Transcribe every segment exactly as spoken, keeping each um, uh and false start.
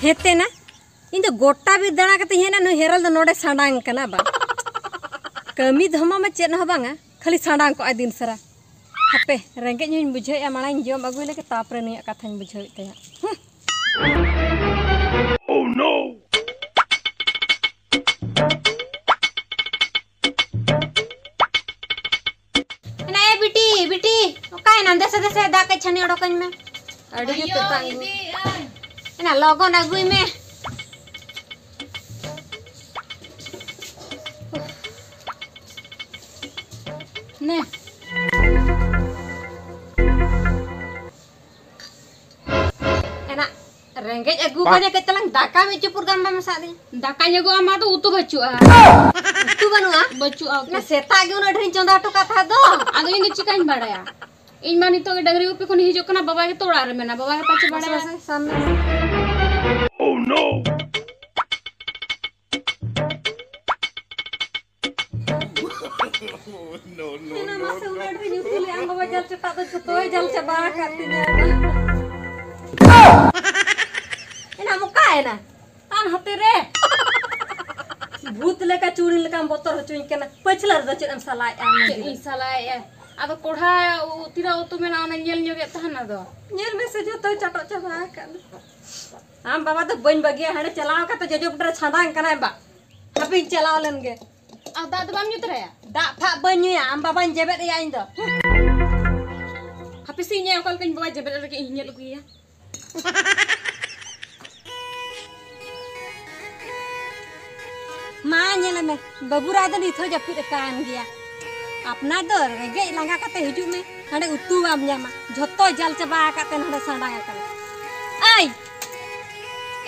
ᱦᱮᱸ ᱛᱮ ᱱᱟ, ᱤᱧ ᱫᱚ ᱜᱚᱴᱟ ᱵᱤᱨ ᱫᱟᱬᱟ ᱠᱟᱛᱮᱧ ᱦᱮᱡ ᱮᱱᱟ, ᱱᱩᱭ ᱦᱮᱨᱟᱞ ᱫᱚ ᱱᱚᱰᱮ ᱥᱟᱰᱟᱝ ᱠᱟᱱᱟ ᱵᱟᱝ? ᱠᱟᱹᱢᱤ ᱫᱷᱟᱢᱟ ᱢᱟ ᱪᱮᱫ ᱦᱚᱸ ᱵᱟᱝᱟ, ᱠᱷᱟᱹᱞᱤ ᱥᱟᱰᱟᱝ ᱠᱚᱜᱼᱟᱭ ᱫᱤᱱ ᱥᱟᱨᱟ᱾ ᱦᱟᱯᱮ, ᱨᱮᱸᱜᱮᱡ ᱦᱚᱸᱧ ᱵᱩᱡᱷᱟᱹᱣᱮᱫᱼᱟ, ᱢᱟᱲᱟᱝ ᱤᱧ ᱡᱚᱢ ᱟᱹᱜᱩᱭ ᱞᱮᱜᱮ, ᱛᱟᱯᱚᱨᱮ ᱱᱩᱭᱟᱜ ᱠᱟᱛᱷᱟᱧ ᱵᱩᱡᱷᱟᱹᱣᱮᱫ ᱛᱟᱭᱟ᱾ ᱦᱩᱸ᱾ ᱮᱱᱟ, ᱮ ᱵᱤᱴᱤ, ᱵᱤᱴᱤ, ᱚᱠᱟᱭᱮᱱᱟᱢ? ᱫᱮᱥᱮ, ᱫᱮᱥᱮ, ᱫᱟᱜ ᱠᱟᱹᱡ ᱪᱷᱟᱹᱱᱤ ᱚᱰᱚᱠᱟᱹᱧ ᱢᱮ᱾ ᱟᱹᱰᱤ ᱡᱳᱨ ᱛᱮᱛᱟᱝ᱾ ᱮᱱᱟ, ᱞᱚᱜᱚᱱ ᱟᱹᱜᱩᱭ ᱢᱮ᱾ ᱱᱮ᱾ ᱮᱱᱟ, ᱨᱮᱸᱜᱮᱡ ᱟᱹᱜᱩ ᱠᱟᱫᱮ ᱠᱟᱹᱡ ᱛᱟᱞᱟᱝ ᱫᱟᱠᱟ ᱢᱤᱫ ᱪᱩᱯᱩᱫ ᱜᱟᱱ ᱵᱟᱢ ᱢᱮᱥᱟᱫᱤᱧ? ᱫᱟᱠᱟᱧ ᱟᱹᱜᱩ ᱟᱢᱟ, ᱟᱫᱚ ᱩᱛᱩ ᱵᱟᱹᱪᱩᱜᱼᱟ᱾ ᱩᱛᱩ ᱵᱟᱹᱱᱩᱜᱼᱟ? ᱵᱟᱹᱪᱩᱜᱼᱟ ᱩᱛᱩ᱾ ᱚᱱᱟ ᱥᱮᱛᱟᱜ ᱜᱮ ᱩᱱᱟᱹᱜ ᱰᱷᱮᱨᱤᱧ ᱪᱚᱸᱫᱟ ᱦᱚᱴᱚ ᱠᱟᱜ ᱛᱟᱦᱮᱸᱫ ᱫᱚ᱾ ᱟᱫᱚ ᱤᱧ ᱫᱚ ᱪᱤᱠᱟᱹᱧ ᱵᱟᱲᱟᱭᱟ? ᱤᱧ ᱢᱟ ᱱᱤᱛᱚᱜ ᱜᱮ ᱰᱟᱹᱝᱨᱤ ᱜᱩᱯᱤ ᱠᱷᱚᱱᱤᱧ ᱦᱤᱡᱩᱜ ᱠᱟᱱᱟ, ᱵᱟᱵᱟ ᱜᱮᱛᱚ ᱚᱲᱟᱜ ᱨᱮ ᱢᱮᱱᱟᱭᱟ, ᱵᱟᱵᱟ ᱜᱮ ᱯᱟᱪᱮ ᱵᱟᱲᱟᱭᱟ᱾ ᱢᱟᱥᱮ, ᱢᱟᱥᱮ, ᱥᱟᱵ ᱢᱮ᱾ ᱮᱱᱟ ᱢᱟᱥᱮ ᱩᱱᱟᱹᱜ ᱰᱷᱮᱨ ᱧᱩᱛᱩᱢ ᱞᱮ ᱟᱢ ᱵᱟᱵᱟ ᱡᱟᱞ ᱪᱚᱴᱟᱜ ᱫᱚ ᱡᱷᱚᱛᱚᱭ ᱡᱟᱞ ᱪᱟᱵᱟ ᱟᱠᱟᱫ ᱛᱤᱧᱟ᱾ ᱮᱱᱟ ᱚᱠᱟᱭᱮᱱᱟ? ᱟᱨ ᱦᱟᱛᱮ ᱨᱮ᱾ ᱵᱷᱩᱛ ᱞᱮᱠᱟ ᱪᱩᱲᱤ ᱞᱮᱠᱟᱢ ᱵᱚᱛᱚᱨ ᱦᱚᱪᱚᱧ ᱠᱟᱱᱟ᱾ ᱯᱟᱹᱪᱷᱞᱟᱹ ᱨᱮᱫᱚ ᱪᱮᱫ ᱮᱢ ᱥᱟᱞᱟᱭᱮᱫᱼᱟ? ᱪᱮᱫ ᱤᱧ ᱥᱟᱞᱟᱭᱮᱫᱼᱟ? ᱟᱫᱚ ᱠᱚᱲᱦᱟ ᱩ-, ᱛᱤᱱᱟᱹᱜ ᱩᱛᱩ ᱢᱮᱱᱟᱜᱼᱟ, ᱚᱱᱟ ᱧᱮᱞ ᱧᱚᱜᱮᱫ ᱛᱟᱦᱮᱱ ᱟᱫᱚ᱾ ᱧᱮᱞ ᱢᱮᱥᱮ, ᱡᱷᱚᱛᱚᱭ ᱪᱟᱴᱚᱜ ᱪᱟᱵᱟ ᱟᱠᱟᱫ᱾ ᱟᱢ ᱵᱟᱵᱟ ᱫᱚ ᱵᱟᱹᱧ ᱵᱟᱹᱜᱤᱭᱟ, ᱦᱟᱸᱰᱮ ᱪᱟᱞᱟᱣ ᱠᱟᱛᱮ ᱡᱚᱡᱚ ᱯᱩᱴᱨᱟᱹ ᱪᱷᱟᱸᱫᱟᱝ ᱠᱟᱱᱟᱭ ᱵᱟ᱾ ᱦᱟᱯᱮᱧ ᱪᱟᱞᱟᱣ ᱞᱮᱱ ᱜᱮ᱾ ᱟᱨ ᱫᱟᱜ ᱫᱚ ᱵᱟᱢ ᱧᱩ ᱛᱚᱨᱟᱭᱟ? ᱫᱟᱜ ᱯᱷᱟᱜ ᱵᱟᱹᱧ ᱧᱩᱭᱟ, ᱟᱢ ᱵᱟᱵᱟᱧ ᱡᱮᱵᱮᱫ ᱮᱭᱟ ᱤᱧ ᱫᱚ᱾ ᱦᱟᱯᱮ ᱥᱮ, ᱤᱧ ᱚᱠᱟ ᱞᱮᱠᱟᱧ ᱵᱟᱵᱟᱭ ᱡᱮᱵᱮᱫ ᱞᱮᱜᱮ, ᱤᱧ ᱧᱮᱞ ᱟᱹᱜᱩᱭᱮᱭᱟ᱾ ᱢᱟ ᱧᱮᱞᱮ ᱢᱮ, ᱵᱟᱹᱵᱩ ᱨᱟᱭ ᱫᱚ ᱱᱤᱛ ᱦᱚᱸ ᱡᱟᱹᱯᱤᱫ ᱟᱠᱟᱱ ᱜᱮᱭᱟ᱾ ᱟᱯᱱᱟᱨ ᱫᱚ ᱨᱮᱸᱜᱮᱡ ᱞᱟᱸᱜᱟ ᱠᱟᱛᱮ ᱦᱤᱡᱩᱜ ᱢᱮ, ᱦᱟᱸᱰᱮ ᱩᱛᱩ ᱵᱟᱢ ᱧᱟᱢᱟ, ᱡᱷᱚᱛᱚ ᱡᱟᱞ ᱪᱟᱵᱟ ᱟᱠᱟᱫ ᱛᱮ ᱱᱚᱰᱮ ᱥᱟᱰᱟᱝ ᱟᱠᱟᱱᱟ᱾ ᱟᱭ!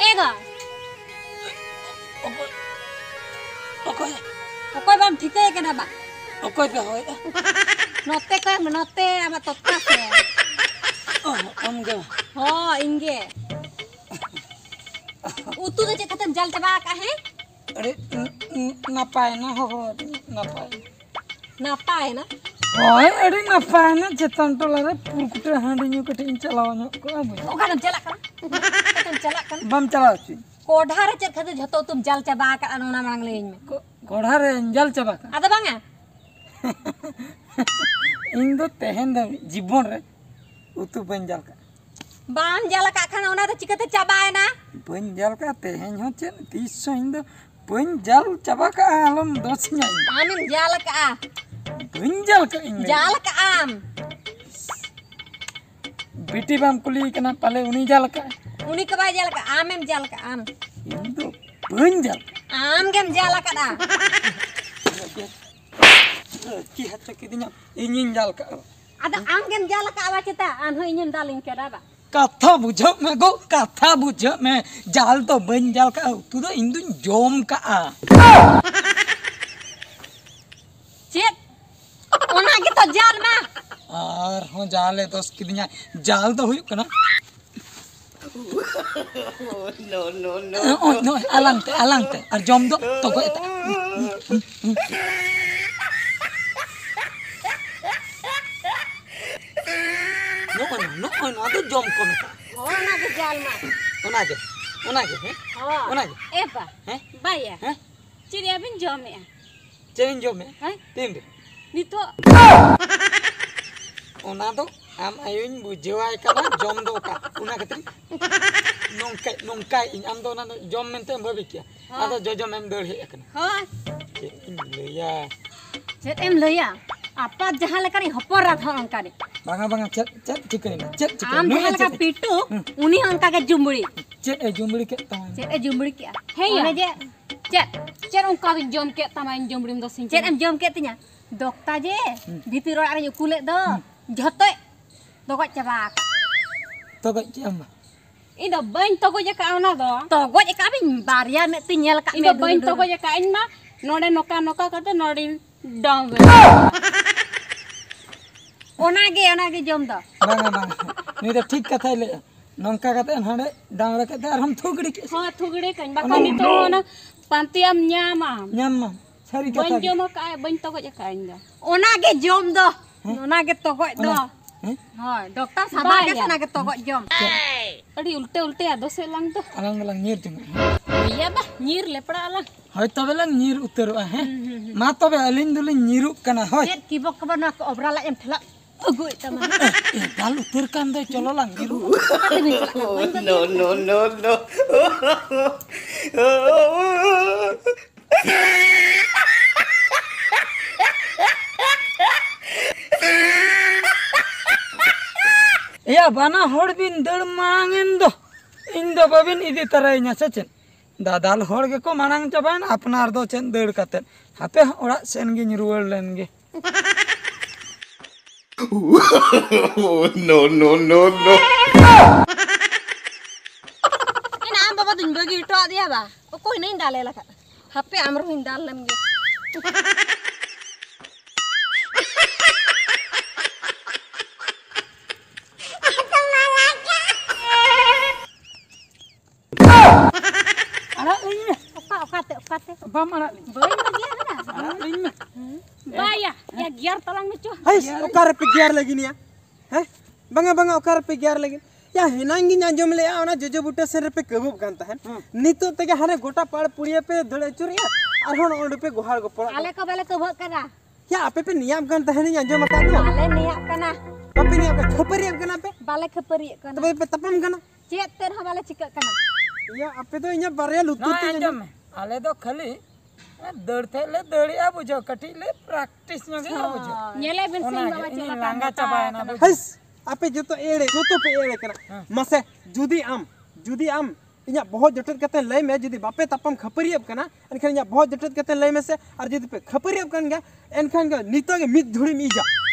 ᱮ ᱜᱚ! ᱚᱠᱚᱭ? ᱚᱠᱚᱭ? ᱚᱠᱚᱭ ᱵᱟᱢ ᱴᱷᱤᱠᱟᱹᱭᱮ ᱠᱟᱱᱟ ᱵᱟ? ᱚᱠᱚᱭ ᱯᱮ ᱦᱚᱦᱚᱭᱮᱫᱼᱟ? ᱱᱚᱛᱮ ᱠᱚᱭᱚᱜ ᱢᱮ, ᱱᱚᱛᱮ ᱟᱢᱟᱜ ᱛᱚᱛᱛᱟ ᱥᱮ᱾ ᱚ, ᱟᱢ ᱜᱮ? ᱦᱚᱸ, ᱤᱧ ᱜᱮ᱾ ᱩᱛᱩ ᱫᱚ ᱪᱮᱫ ᱠᱟᱛᱮᱢ ᱡᱟᱞ ᱪᱟᱵᱟ ᱟᱠᱟᱫ, ᱦᱮᱸ? ᱟᱹᱰᱤ ᱱ-, ᱱ-, ᱱᱟᱯᱟᱭ ᱮᱱᱟ, ᱦᱚᱦᱚ ᱟᱹᱫᱤᱧᱟ, ᱱᱟᱯᱟᱭ ᱮᱱᱟ᱾ ᱱᱟᱯᱟᱭ ᱮᱱᱟ? ᱦᱳᱭ, ᱟᱹᱰᱤ ᱱᱟᱯᱟᱭ ᱱᱟ᱾ ᱪᱮᱛᱟᱱ ᱴᱚᱞᱟ ᱨᱮ ᱯᱩᱨᱠᱩᱴᱟᱹ ᱦᱟᱺᱰᱤ ᱧᱩ ᱠᱟᱹᱴᱤᱡ ᱤᱧ ᱪᱟᱞᱟᱣ ᱧᱚᱜ ᱠᱚᱜᱼᱟ, ᱵᱩᱡᱷᱟᱹᱣ᱾ ᱚᱠᱟᱨᱮᱢ ᱪᱟᱞᱟᱜ ᱠᱟᱱᱟ? ᱚᱠᱟᱛᱮᱢ ᱪᱟᱞᱟᱜ ᱠᱟᱱᱟ? ᱵᱟᱢ ᱪᱟᱞᱟᱣ ᱦᱚᱪᱚᱧ᱾ ᱠᱚᱰᱷᱟ ᱨᱮ ᱪᱮᱫ ᱠᱷᱟᱹᱛᱤᱨ ᱡᱷᱚᱛᱚ ᱩᱛᱩᱢ ᱡᱟᱞ ᱪᱟᱵᱟ ᱟᱠᱟᱫᱼᱟ, ᱚᱱᱟ ᱢᱟᱲᱟᱝ ᱞᱟᱹᱭᱟᱹᱧ ᱢᱮ᱾ ᱠᱚ-, ᱠᱚᱰᱷᱟ ᱨᱮᱧ ᱡᱟᱞ ᱪᱟᱵᱟ ᱠᱟᱜᱼᱟ? ᱟᱫᱚ ᱵᱟᱝᱟ᱾ ᱤᱧ ᱫᱚ ᱛᱮᱦᱮᱧ ᱫᱷᱟᱹᱵᱤᱡ ᱡᱤᱵᱚᱱ ᱨᱮ ᱩᱛᱩ ᱵᱟᱹᱧ ᱡᱟᱞ ᱠᱟᱜᱼᱟ᱾ ᱵᱟᱢ ᱡᱟᱞ ᱟᱠᱟᱫ ᱠᱷᱟᱱ ᱚᱱᱟ ᱫᱚ ᱪᱤᱠᱟᱹᱛᱮ ᱪᱟᱵᱟᱭᱮᱱᱟ? ᱵᱟᱹᱧ ᱡᱟᱞ ᱠᱟᱜᱼᱟ ᱛᱮᱦᱮᱧ ᱦᱚᱸ, ᱪᱮᱫ ᱛᱤᱥ ᱦᱚᱸ ᱤᱧ ᱫᱚ ᱵᱟᱹᱧ ᱡᱟᱞ ᱪᱟᱵᱟ ᱠᱟᱜᱼᱟ, ᱟᱞᱚᱢ ᱫᱳᱥᱤᱧᱟ ᱤᱧ᱾ ᱟᱢᱮᱢ ᱡᱟᱞ ᱟᱠᱟᱫᱼᱟ᱾ ᱵᱟᱹᱧ ᱡᱟᱞ ᱠᱟᱜᱼᱟ ᱤᱧ ᱫᱚ᱾ ᱡᱟᱞ ᱟᱠᱟᱫᱼᱟᱢ᱾ ᱵᱤᱴᱤ ᱵᱟᱢ ᱠᱩᱞᱤᱭᱮ ᱠᱟᱱᱟ, ᱯᱟᱞᱮ ᱩᱱᱤ ᱡᱟᱞ ᱠᱟᱜᱼᱟ? ᱩᱱᱤ ᱠᱚ ᱵᱟᱭ ᱡᱟᱞ ᱠᱟᱜᱼᱟ, ᱟᱢᱮᱢ ᱡᱟᱞ ᱠᱟᱜᱼᱟ, ᱟᱢ᱾ ᱤᱧ ᱫᱚ ᱵᱟᱹᱧ ᱡᱟᱞ ᱠᱟᱜᱼᱟ᱾ ᱟᱢ ᱜᱮᱢ ᱡᱟᱞ ᱟᱠᱟᱫᱼᱟ᱾ ᱪᱮᱫ ᱦᱚᱪᱚ ᱠᱤᱫᱤᱧᱟ, ᱤᱧᱤᱧ ᱡᱟᱞ ᱠᱟᱜᱼᱟ᱾ ᱟᱫᱚ ᱟᱢ ᱜᱮᱢ ᱡᱟᱞ ᱟᱠᱟᱫᱼᱟ ᱵᱟ ᱪᱮᱛᱟ? ᱟᱨᱦᱚᱸ ᱤᱧᱮᱢ ᱫᱟᱞᱤᱧ ᱠᱟᱱᱟ ᱵᱟ? ᱠᱟᱛᱷᱟ ᱵᱩᱡᱷᱟᱹᱜ ᱢᱮ ᱜᱳ, ᱠᱟᱛᱷᱟ ᱵᱩᱡᱷᱟᱹᱜ ᱢᱮ᱾ ᱡᱟᱞ ᱫᱚ ᱵᱟᱹᱧ ᱡᱟᱞ ᱠᱟᱜᱼᱟ, ᱩᱛᱩ ᱫᱚ ᱤᱧ ᱫᱩᱧ ᱡᱚᱢ ᱠᱟᱜᱼᱟ᱾ ᱪᱮᱫ? ᱚᱱᱟ ᱜᱮᱛᱚ ᱡᱟᱞ ᱢᱟ᱾ ᱟᱨᱦᱚᱸ ᱡᱟᱞᱮ ᱫᱚᱥ ᱠᱤᱫᱤᱧᱟ᱾ ᱡᱟᱞ ᱫᱚ ᱦᱩᱭᱩᱜ ᱠᱟᱱᱟ, ᱱᱚᱜᱼᱚᱭ, ᱱᱚᱜᱼᱚᱭ, ᱟᱞᱟᱝ ᱛᱮ, ᱟᱞᱟᱝ ᱛᱮ᱾ ᱟᱨ ᱡᱚᱢ ᱫᱚ ᱛᱚᱜᱚᱡ ᱟᱛᱮ᱾ ᱱᱚᱜᱼᱚᱭ, ᱱᱚᱜᱼᱚᱭ ᱱᱚᱣᱟ ᱫᱚ ᱡᱚᱢ ᱠᱚ ᱢᱮᱛᱟᱜᱼᱟ᱾ ᱦᱳᱭ, ᱚᱱᱟ ᱜᱮ ᱡᱟᱞ ᱢᱟ᱾ ᱚᱱᱟ ᱜᱮ, ᱚᱱᱟ ᱜᱮ, ᱦᱮᱸ? ᱦᱳᱭ᱾ ᱚᱱᱟ ᱜᱮ᱾ ᱮ ᱵᱟ, ᱦᱮᱸ? ᱵᱟᱭᱟ᱾ ᱦᱮᱸ? ᱪᱮᱫ ᱨᱮᱭᱟᱜ ᱵᱤᱱ ᱡᱚᱢᱮᱜᱼᱟ? ᱪᱮᱫ ᱤᱧ ᱡᱚᱢᱮᱜᱼᱟ? ᱦᱮᱸ? ᱛᱤᱱ ᱨᱮ? ᱱᱤᱛᱚᱜ᱾ ᱚᱱᱟ ᱫᱚ ᱟᱢ ᱟᱭᱳᱧ ᱵᱩᱡᱷᱟᱹᱣᱟᱭ ᱠᱟᱱᱟ, ᱡᱚᱢ ᱫᱚ ᱚᱠᱟ, ᱚᱱᱟ ᱠᱷᱟᱹᱛᱤᱨ ᱱᱚᱝᱠᱟ, ᱱᱚᱝᱠᱟᱭ ᱤᱧ, ᱟᱢ ᱫᱚ ᱚᱱᱟ ᱫᱚ ᱡᱚᱢ ᱢᱮᱱᱛᱮᱢ ᱵᱷᱟᱹᱵᱤ ᱠᱮᱭᱟ᱾ ᱦᱮᱸ᱾ ᱟᱫᱚ ᱡᱚᱡᱚᱢ ᱮᱢ ᱫᱟᱹᱲ ᱦᱮᱡ ᱟᱠᱟᱱᱟ᱾ ᱦᱳᱭ᱾ ᱪᱮᱫ ᱤᱧ ᱞᱟᱹᱭᱟ? ᱪᱮᱫ ᱮᱢ ᱞᱟᱹᱭᱟ? ᱟᱯᱟᱛ ᱡᱟᱦᱟᱸ ᱞᱮᱠᱟᱱᱤᱡ ᱦᱚᱯᱚᱱ ᱨᱟᱛ ᱦᱚᱸ ᱚᱱᱠᱟᱱᱤᱡ᱾ ᱵᱟᱝᱟ, ᱵᱟᱝᱟ, ᱪᱮᱫ, ᱪᱮᱫ ᱪᱤᱠᱟᱹᱭᱮᱱᱟ? ᱪᱮᱫ ᱪᱤᱠᱟᱹᱭᱮᱱᱟ? ᱟᱢ ᱱᱩᱭ ᱡᱟᱦᱟᱸ ᱞᱮᱠᱟ ᱪᱮᱫ? ᱯᱤᱴᱩ, ᱦᱩᱸ᱾ ᱩᱱᱤ ᱦᱚᱸ ᱚᱱᱠᱟ ᱜᱮ ᱡᱩᱢᱵᱲᱤ᱾ ᱪᱮᱫ ᱮ ᱡᱩᱢᱵᱲᱤ ᱠᱮᱫ ᱛᱟᱢᱟ? ᱪᱮᱫ ᱮ ᱡᱩᱢᱵᱲᱤ ᱠᱮᱜᱼᱟ? ᱦᱮᱸ ᱭᱟ᱾ ᱚᱱᱮ ᱡᱮ ᱪᱮᱫ? ᱪᱮᱫ ᱚᱱᱠᱟ ᱵᱤᱱ ᱡᱚᱢ ᱠᱮᱫ ᱛᱟᱢᱟ ᱤᱧ ᱡᱩᱢᱵᱲᱤᱢ ᱫᱚ ᱥᱤᱧ ᱪᱮᱫ ᱠᱟᱱᱟ? ᱮᱢ ᱡᱚᱢ ᱠᱮᱫ ᱛᱤᱧᱟ? ᱫᱚᱠᱛᱟ ᱡᱮ, ᱦᱩᱸ᱾ ᱵᱷᱤᱛᱤᱨ ᱚᱲᱟᱜ ᱨᱤᱧ ᱩᱠᱩ ᱞᱮᱫ ᱫᱚ, ᱦᱩᱸ᱾ ᱡᱷᱚᱛᱚᱭ ᱛᱚᱜᱚᱡ ᱪᱟᱵᱟ ᱟᱠᱟᱫ᱾ ᱛᱚᱜᱚᱡ ᱠᱮᱜ ᱟᱢ ᱵᱟ? ᱤᱧ ᱫᱚ ᱵᱟᱹᱧ ᱛᱚᱜᱚᱡ ᱟᱠᱟᱫᱼᱟ ᱚᱱᱟ ᱫᱚ᱾ ᱛᱚᱜᱚᱡ ᱟᱠᱟᱫ ᱵᱤᱱ, ᱵᱟᱨᱭᱟ ᱢᱮᱫ ᱛᱤᱧ ᱧᱮᱞ ᱟᱠᱟᱫ ᱤᱧ ᱫᱚ ᱢᱮᱫ ᱵᱟᱹᱧ ᱨᱩᱰᱩ᱾ ᱛᱚᱜᱚᱡ ᱟᱠᱟᱫᱼᱟ, ᱤᱧ ᱢᱟ ᱱᱚᱰᱮ ᱱᱚᱝᱠᱟ ᱱᱚᱝᱠᱟ ᱠᱟᱛᱮ ᱱᱚᱰᱮᱧ ᱰᱚᱝ᱾ ᱚᱱᱟᱜᱮ, ᱚᱱᱟᱜᱮ ᱡᱚᱢ ᱫᱚ᱾ ᱵᱟᱝᱟ, ᱵᱟᱝᱟ, ᱱᱩᱭ ᱫᱚ ᱴᱷᱤᱠ ᱠᱟᱛᱷᱟᱭ ᱞᱟᱹᱭᱮᱜᱼᱟ᱾ ᱱᱚᱝᱠᱟ ᱠᱟᱛᱮ ᱦᱟᱸᱰᱮ ᱰᱟᱝ ᱨᱟᱠᱟᱵ ᱛᱮ ᱟᱨᱦᱚᱸᱢ ᱛᱷᱩᱜᱲᱤ ᱠᱮᱫ᱾ ᱦᱚᱸ, ᱛᱷᱩᱜᱲᱤ ᱠᱟᱹᱧ, ᱵᱟᱠᱷᱟᱱ ᱚᱱᱟ ᱱᱤᱛᱚᱜ ᱦᱚᱸ ᱚᱱᱟ ᱯᱟᱱᱛᱮᱭᱟᱢ ᱧᱟᱢᱟ᱾ ᱧᱟᱢ ᱢᱟ᱾ ᱥᱟᱹᱨᱤ ᱠᱟᱛᱷᱟ ᱵᱟᱹᱧ ᱜᱮ᱾ ᱡᱚᱢ ᱟᱠᱟᱫᱼᱟ, ᱵᱟᱹᱧ ᱛᱚᱜᱚᱡ ᱟᱠᱟᱫᱼᱟ ᱤᱧ ᱫᱚ᱾ ᱚᱱᱟ ᱜᱮ ᱡᱚᱢ ᱫᱚ᱾ ᱦᱮᱸ? ᱚᱱᱟ ᱜᱮ ᱛᱚᱜᱚᱡ ᱫᱚ᱾ ᱚᱱᱟ, ᱦᱮᱸ? ᱦᱳᱭ, ᱰᱚᱠᱴᱚᱨ ᱥᱟᱫᱟ ᱜᱮ ᱵᱟᱭᱟ᱾ ᱥᱟᱱᱟ ᱜᱮ ᱛᱚᱜᱚᱡ ᱡᱚᱢ᱾ ᱟᱹᱰᱤ ᱩᱞᱴᱟᱹ ᱩᱞᱴᱟᱹᱭᱟ ᱫᱚᱥᱮ ᱞᱟᱝ ᱫᱚ᱾ ᱟᱞᱟᱝ ᱫᱚᱞᱟᱝ ᱧᱤᱨ ᱡᱚᱝᱟ᱾ ᱦᱮᱸ? ᱤᱭᱟᱹ ᱵᱟ, ᱧᱤᱨ ᱞᱮᱯᱲᱟ ᱟᱞᱟᱝ᱾ ᱦᱳᱭ, ᱛᱚᱵᱮ ᱞᱟᱝ ᱧᱤᱨ ᱩᱛᱟᱹᱨᱚᱜᱼᱟ, ᱦᱮᱸ? ᱦᱩᱸ, ᱦᱩᱸ, ᱦᱩᱸ᱾ ᱢᱟ ᱛᱚᱵᱮ, ᱟᱹᱞᱤᱧ ᱫᱚᱞᱤᱧ ᱧᱤᱨᱩᱜ ᱠᱟᱱᱟ, ᱦᱳᱭ᱾ ᱪᱮᱫ ᱠᱤᱵᱚᱠ ᱠᱚᱵᱚ ᱱᱚᱣᱟ ᱠᱚ ᱚᱵᱨᱟ ᱞᱟᱡ ᱮᱢ ᱴᱷᱮᱞᱟᱜ ᱟᱹᱜᱩᱭᱮᱫ ᱛᱟᱢᱟ? ᱮ, ᱮ, ᱫᱟᱞ ᱩᱛᱟᱹᱨ ᱠᱟᱱ ᱫᱚᱭ, ᱪᱚᱞᱚ ᱞᱟᱝ ᱧᱤᱨᱩᱜᱼᱟ᱾ ᱚᱠᱟᱛᱮ ᱵᱤᱱ ᱪᱟᱞᱟᱜ ᱠᱟᱱᱟ? ᱵᱟᱹᱧ ᱵᱟᱹᱜᱤᱭᱟᱢ ᱠᱟᱱᱟ᱾ No, no, no, no. ᱮᱭᱟ, ᱵᱟᱱᱟ ᱦᱚᱲ ᱵᱤᱱ ᱫᱟᱹᱲ ᱢᱟᱲᱟᱝ ᱮᱱ ᱫᱚ, ᱤᱧ ᱫᱚ ᱵᱟᱹᱵᱤᱱ ᱤᱫᱤ ᱛᱟᱨᱟᱭᱤᱧᱟ ᱥᱮ ᱪᱮᱫ? ᱫᱟᱫᱟᱞ ᱦᱚᱲ ᱜᱮᱠᱚ ᱢᱟᱲᱟᱝ ᱪᱟᱵᱟᱭᱮᱱ, ᱟᱯᱱᱟᱨ ᱫᱚ ᱪᱮᱫ ᱫᱟᱹᱲ ᱠᱟᱛᱮᱫ? ᱦᱟᱯᱮ ᱚᱲᱟᱜ ᱥᱮᱱ ᱜᱤᱧ ᱨᱩᱣᱟᱹᱲ ᱞᱮᱱ ᱜᱮ᱾ No, no, no, no. ᱮᱱᱟ ᱟᱢ ᱵᱟᱵᱟ ᱫᱩᱧ ᱵᱟᱹᱜᱤ ᱦᱚᱴᱚ ᱟᱫᱮᱭᱟ ᱵᱟ᱾ ᱚᱠᱚᱭ ᱱᱟᱹᱧ ᱫᱟᱞᱮ ᱞᱟᱠᱟᱫ? ᱦᱟᱯᱮ ᱟᱢ ᱨᱮᱦᱚᱸᱧ ᱫᱟᱞ ᱞᱮᱢ ᱜᱮ᱾ ᱟᱲᱟᱜ ᱞᱤᱧ ᱢᱮ᱾ ᱚᱠᱟ, ᱚᱠᱟᱛᱮ, ᱚᱠᱟᱛᱮ? ᱵᱟᱢ ᱟᱲᱟᱜ ᱞᱤᱧ᱾ ᱵᱟᱹᱧ ᱵᱟᱹᱜᱤᱭᱟ ᱠᱟᱱᱟ᱾ ᱟᱲᱟᱜ ᱞᱤᱧ ᱢᱮ᱾ ᱵᱟᱭᱟ, ᱭᱟ ᱜᱮᱨ ᱛᱟᱞᱟᱝ ᱢᱮ ᱪᱚ᱾ ᱦᱟᱭ, ᱚᱠᱟ ᱨᱮᱯᱮ ᱜᱮᱨ ᱞᱟᱹᱜᱤᱫ ᱭᱟ? ᱦᱮᱸ? ᱵᱟᱝᱟ, ᱵᱟᱝᱟ, ᱚᱠᱟ ᱨᱮᱯᱮ ᱜᱮᱨ ᱞᱟᱹᱜᱤᱫ? ᱭᱟ, ᱦᱮᱱᱟᱝ ᱜᱤᱧ ᱟᱸᱡᱚᱢ ᱞᱮᱜᱼᱟ, ᱚᱱᱟ ᱡᱚᱡᱚ ᱵᱩᱴᱟᱹ ᱥᱮᱱ ᱨᱮᱯᱮ ᱠᱟᱹᱵᱩᱵ ᱠᱟᱱ ᱛᱟᱦᱮᱸᱫ᱾ ᱦᱮᱸ᱾ ᱱᱤᱛᱚᱜ ᱛᱮᱜᱮ ᱦᱟᱱᱮ ᱜᱚᱴᱟ ᱯᱟᱲ ᱯᱩᱲᱤᱭᱟᱹ ᱯᱮ ᱫᱟᱹᱲ ᱟᱹᱪᱩᱨᱮᱜᱼᱟ, ᱟᱨᱦᱚᱸ ᱱᱚᱜᱼᱚ ᱱᱚᱰᱮ ᱯᱮ ᱜᱚᱦᱟᱲ ᱜᱚᱯᱚᱲᱚᱜ ᱠᱟᱱᱟ᱾ ᱟᱞᱮ ᱠᱚ ᱵᱟᱞᱮ ᱠᱟᱹᱵᱩᱵ ᱠᱟᱱᱟ᱾ ᱭᱟ, ᱟᱯᱮ ᱯᱮ ᱱᱮᱭᱟᱢ ᱠᱟᱱ ᱛᱟᱦᱮᱸᱱ, ᱤᱧ ᱟᱸᱡᱚᱢ ᱟᱠᱟᱫ ᱫᱚ᱾ ᱵᱟᱞᱮ ᱱᱮᱭᱟᱜ ᱠᱟᱱᱟ᱾ ᱵᱟᱯᱮ ᱱᱮᱭᱟᱜ ᱠᱟᱱᱟ, ᱠᱷᱟᱹᱯᱟᱹᱨᱤᱭᱟᱹᱜ ᱠᱟᱱᱟ ᱯᱮ᱾ ᱵᱟᱞᱮ ᱠᱷᱟᱹᱯᱟᱹᱨᱤᱭᱟᱹᱜ ᱠᱟᱱᱟ᱾ ᱛᱚᱵᱮ ᱯᱮ ᱛᱟᱯᱟᱢ ᱠᱟᱱᱟ᱾ ᱪᱮᱫ ᱛᱮ ᱨᱮᱦᱚᱸ ᱵᱟᱞᱮ ᱪᱤᱠᱟᱹᱜ ᱠᱟᱱᱟ᱾ ᱭᱟ, ᱟᱯᱮ ᱫᱚ ᱤᱧᱟᱹᱜ ᱵᱟᱨᱭᱟ ᱞᱩᱛᱩᱨ ᱱᱚᱣᱟ ᱛᱮ ᱟᱸᱡᱚᱢ ᱡᱟᱹᱱᱤᱡ ᱢᱮ, ᱟᱞᱮ ᱫᱚ ᱠᱷᱟᱹᱞᱤ ᱫᱟᱹᱲ ᱴᱷᱮᱡ ᱞᱮ ᱫᱟᱹᱲᱮᱜᱼᱟ, ᱵᱩᱡᱷᱟᱹᱣ, ᱠᱟᱹᱴᱤᱡ ᱞᱮ practice ᱧᱚᱜᱮᱜᱼᱟ, ᱵᱩᱡᱷᱟᱹᱣ᱾ ᱦᱳᱭ᱾ ᱧᱮᱞᱮ ᱵᱤᱱ ᱥᱮ ᱚᱱᱟ ᱵᱟᱵᱟ ᱜᱮ, ᱪᱮᱫ ᱤᱧ ᱞᱮᱠᱟ ᱞᱟᱸᱜᱟ ᱢᱮᱛᱟ ᱪᱟᱵᱟᱭᱮᱱᱟ ᱠᱟᱱᱟ᱾ ᱵᱩᱡᱷᱟᱹᱣ᱾ ᱦᱟᱹᱭᱥ, ᱟᱯᱮ ᱡᱚᱛᱚ ᱮᱲᱮ, ᱡᱚᱛᱚ ᱯᱮ ᱮᱲᱮ ᱠᱟᱱᱟ᱾ ᱦᱮᱸ᱾ ᱢᱟᱥᱮ, ᱡᱩᱫᱤ ᱟᱢ, ᱡᱩᱫᱤ ᱟᱢ ᱤᱧᱟᱹᱜ ᱵᱚᱦᱚᱜ ᱡᱚᱴᱮᱫ ᱠᱟᱛᱮ ᱞᱟᱹᱭ ᱢᱮ, ᱡᱩᱫᱤ ᱵᱟᱯᱮ ᱛᱟᱯᱟᱢ ᱠᱷᱟᱹᱯᱟᱹᱨᱤᱭᱟᱹᱜ ᱠᱟᱱᱟ, ᱮᱱᱠᱷᱟᱱ ᱤᱧᱟᱹᱜ ᱵᱚᱦᱚᱜ ᱡᱚᱴᱮᱫ ᱠᱟᱛᱮ ᱞᱟᱹᱭ ᱢᱮᱥᱮ, ᱟᱨ ᱡᱩᱫᱤ ᱯᱮ ᱠᱷᱟᱹᱯᱟᱹᱨᱤᱭᱟᱹᱜ ᱠᱟᱱ ᱜᱮᱭᱟ, ᱮᱱᱠᱷᱟᱱ ᱜᱮ ᱱᱤᱛᱚᱜ ᱜᱮ ᱢᱤᱫ ᱫᱷᱩᱲᱤᱢ ᱤᱡᱟ᱾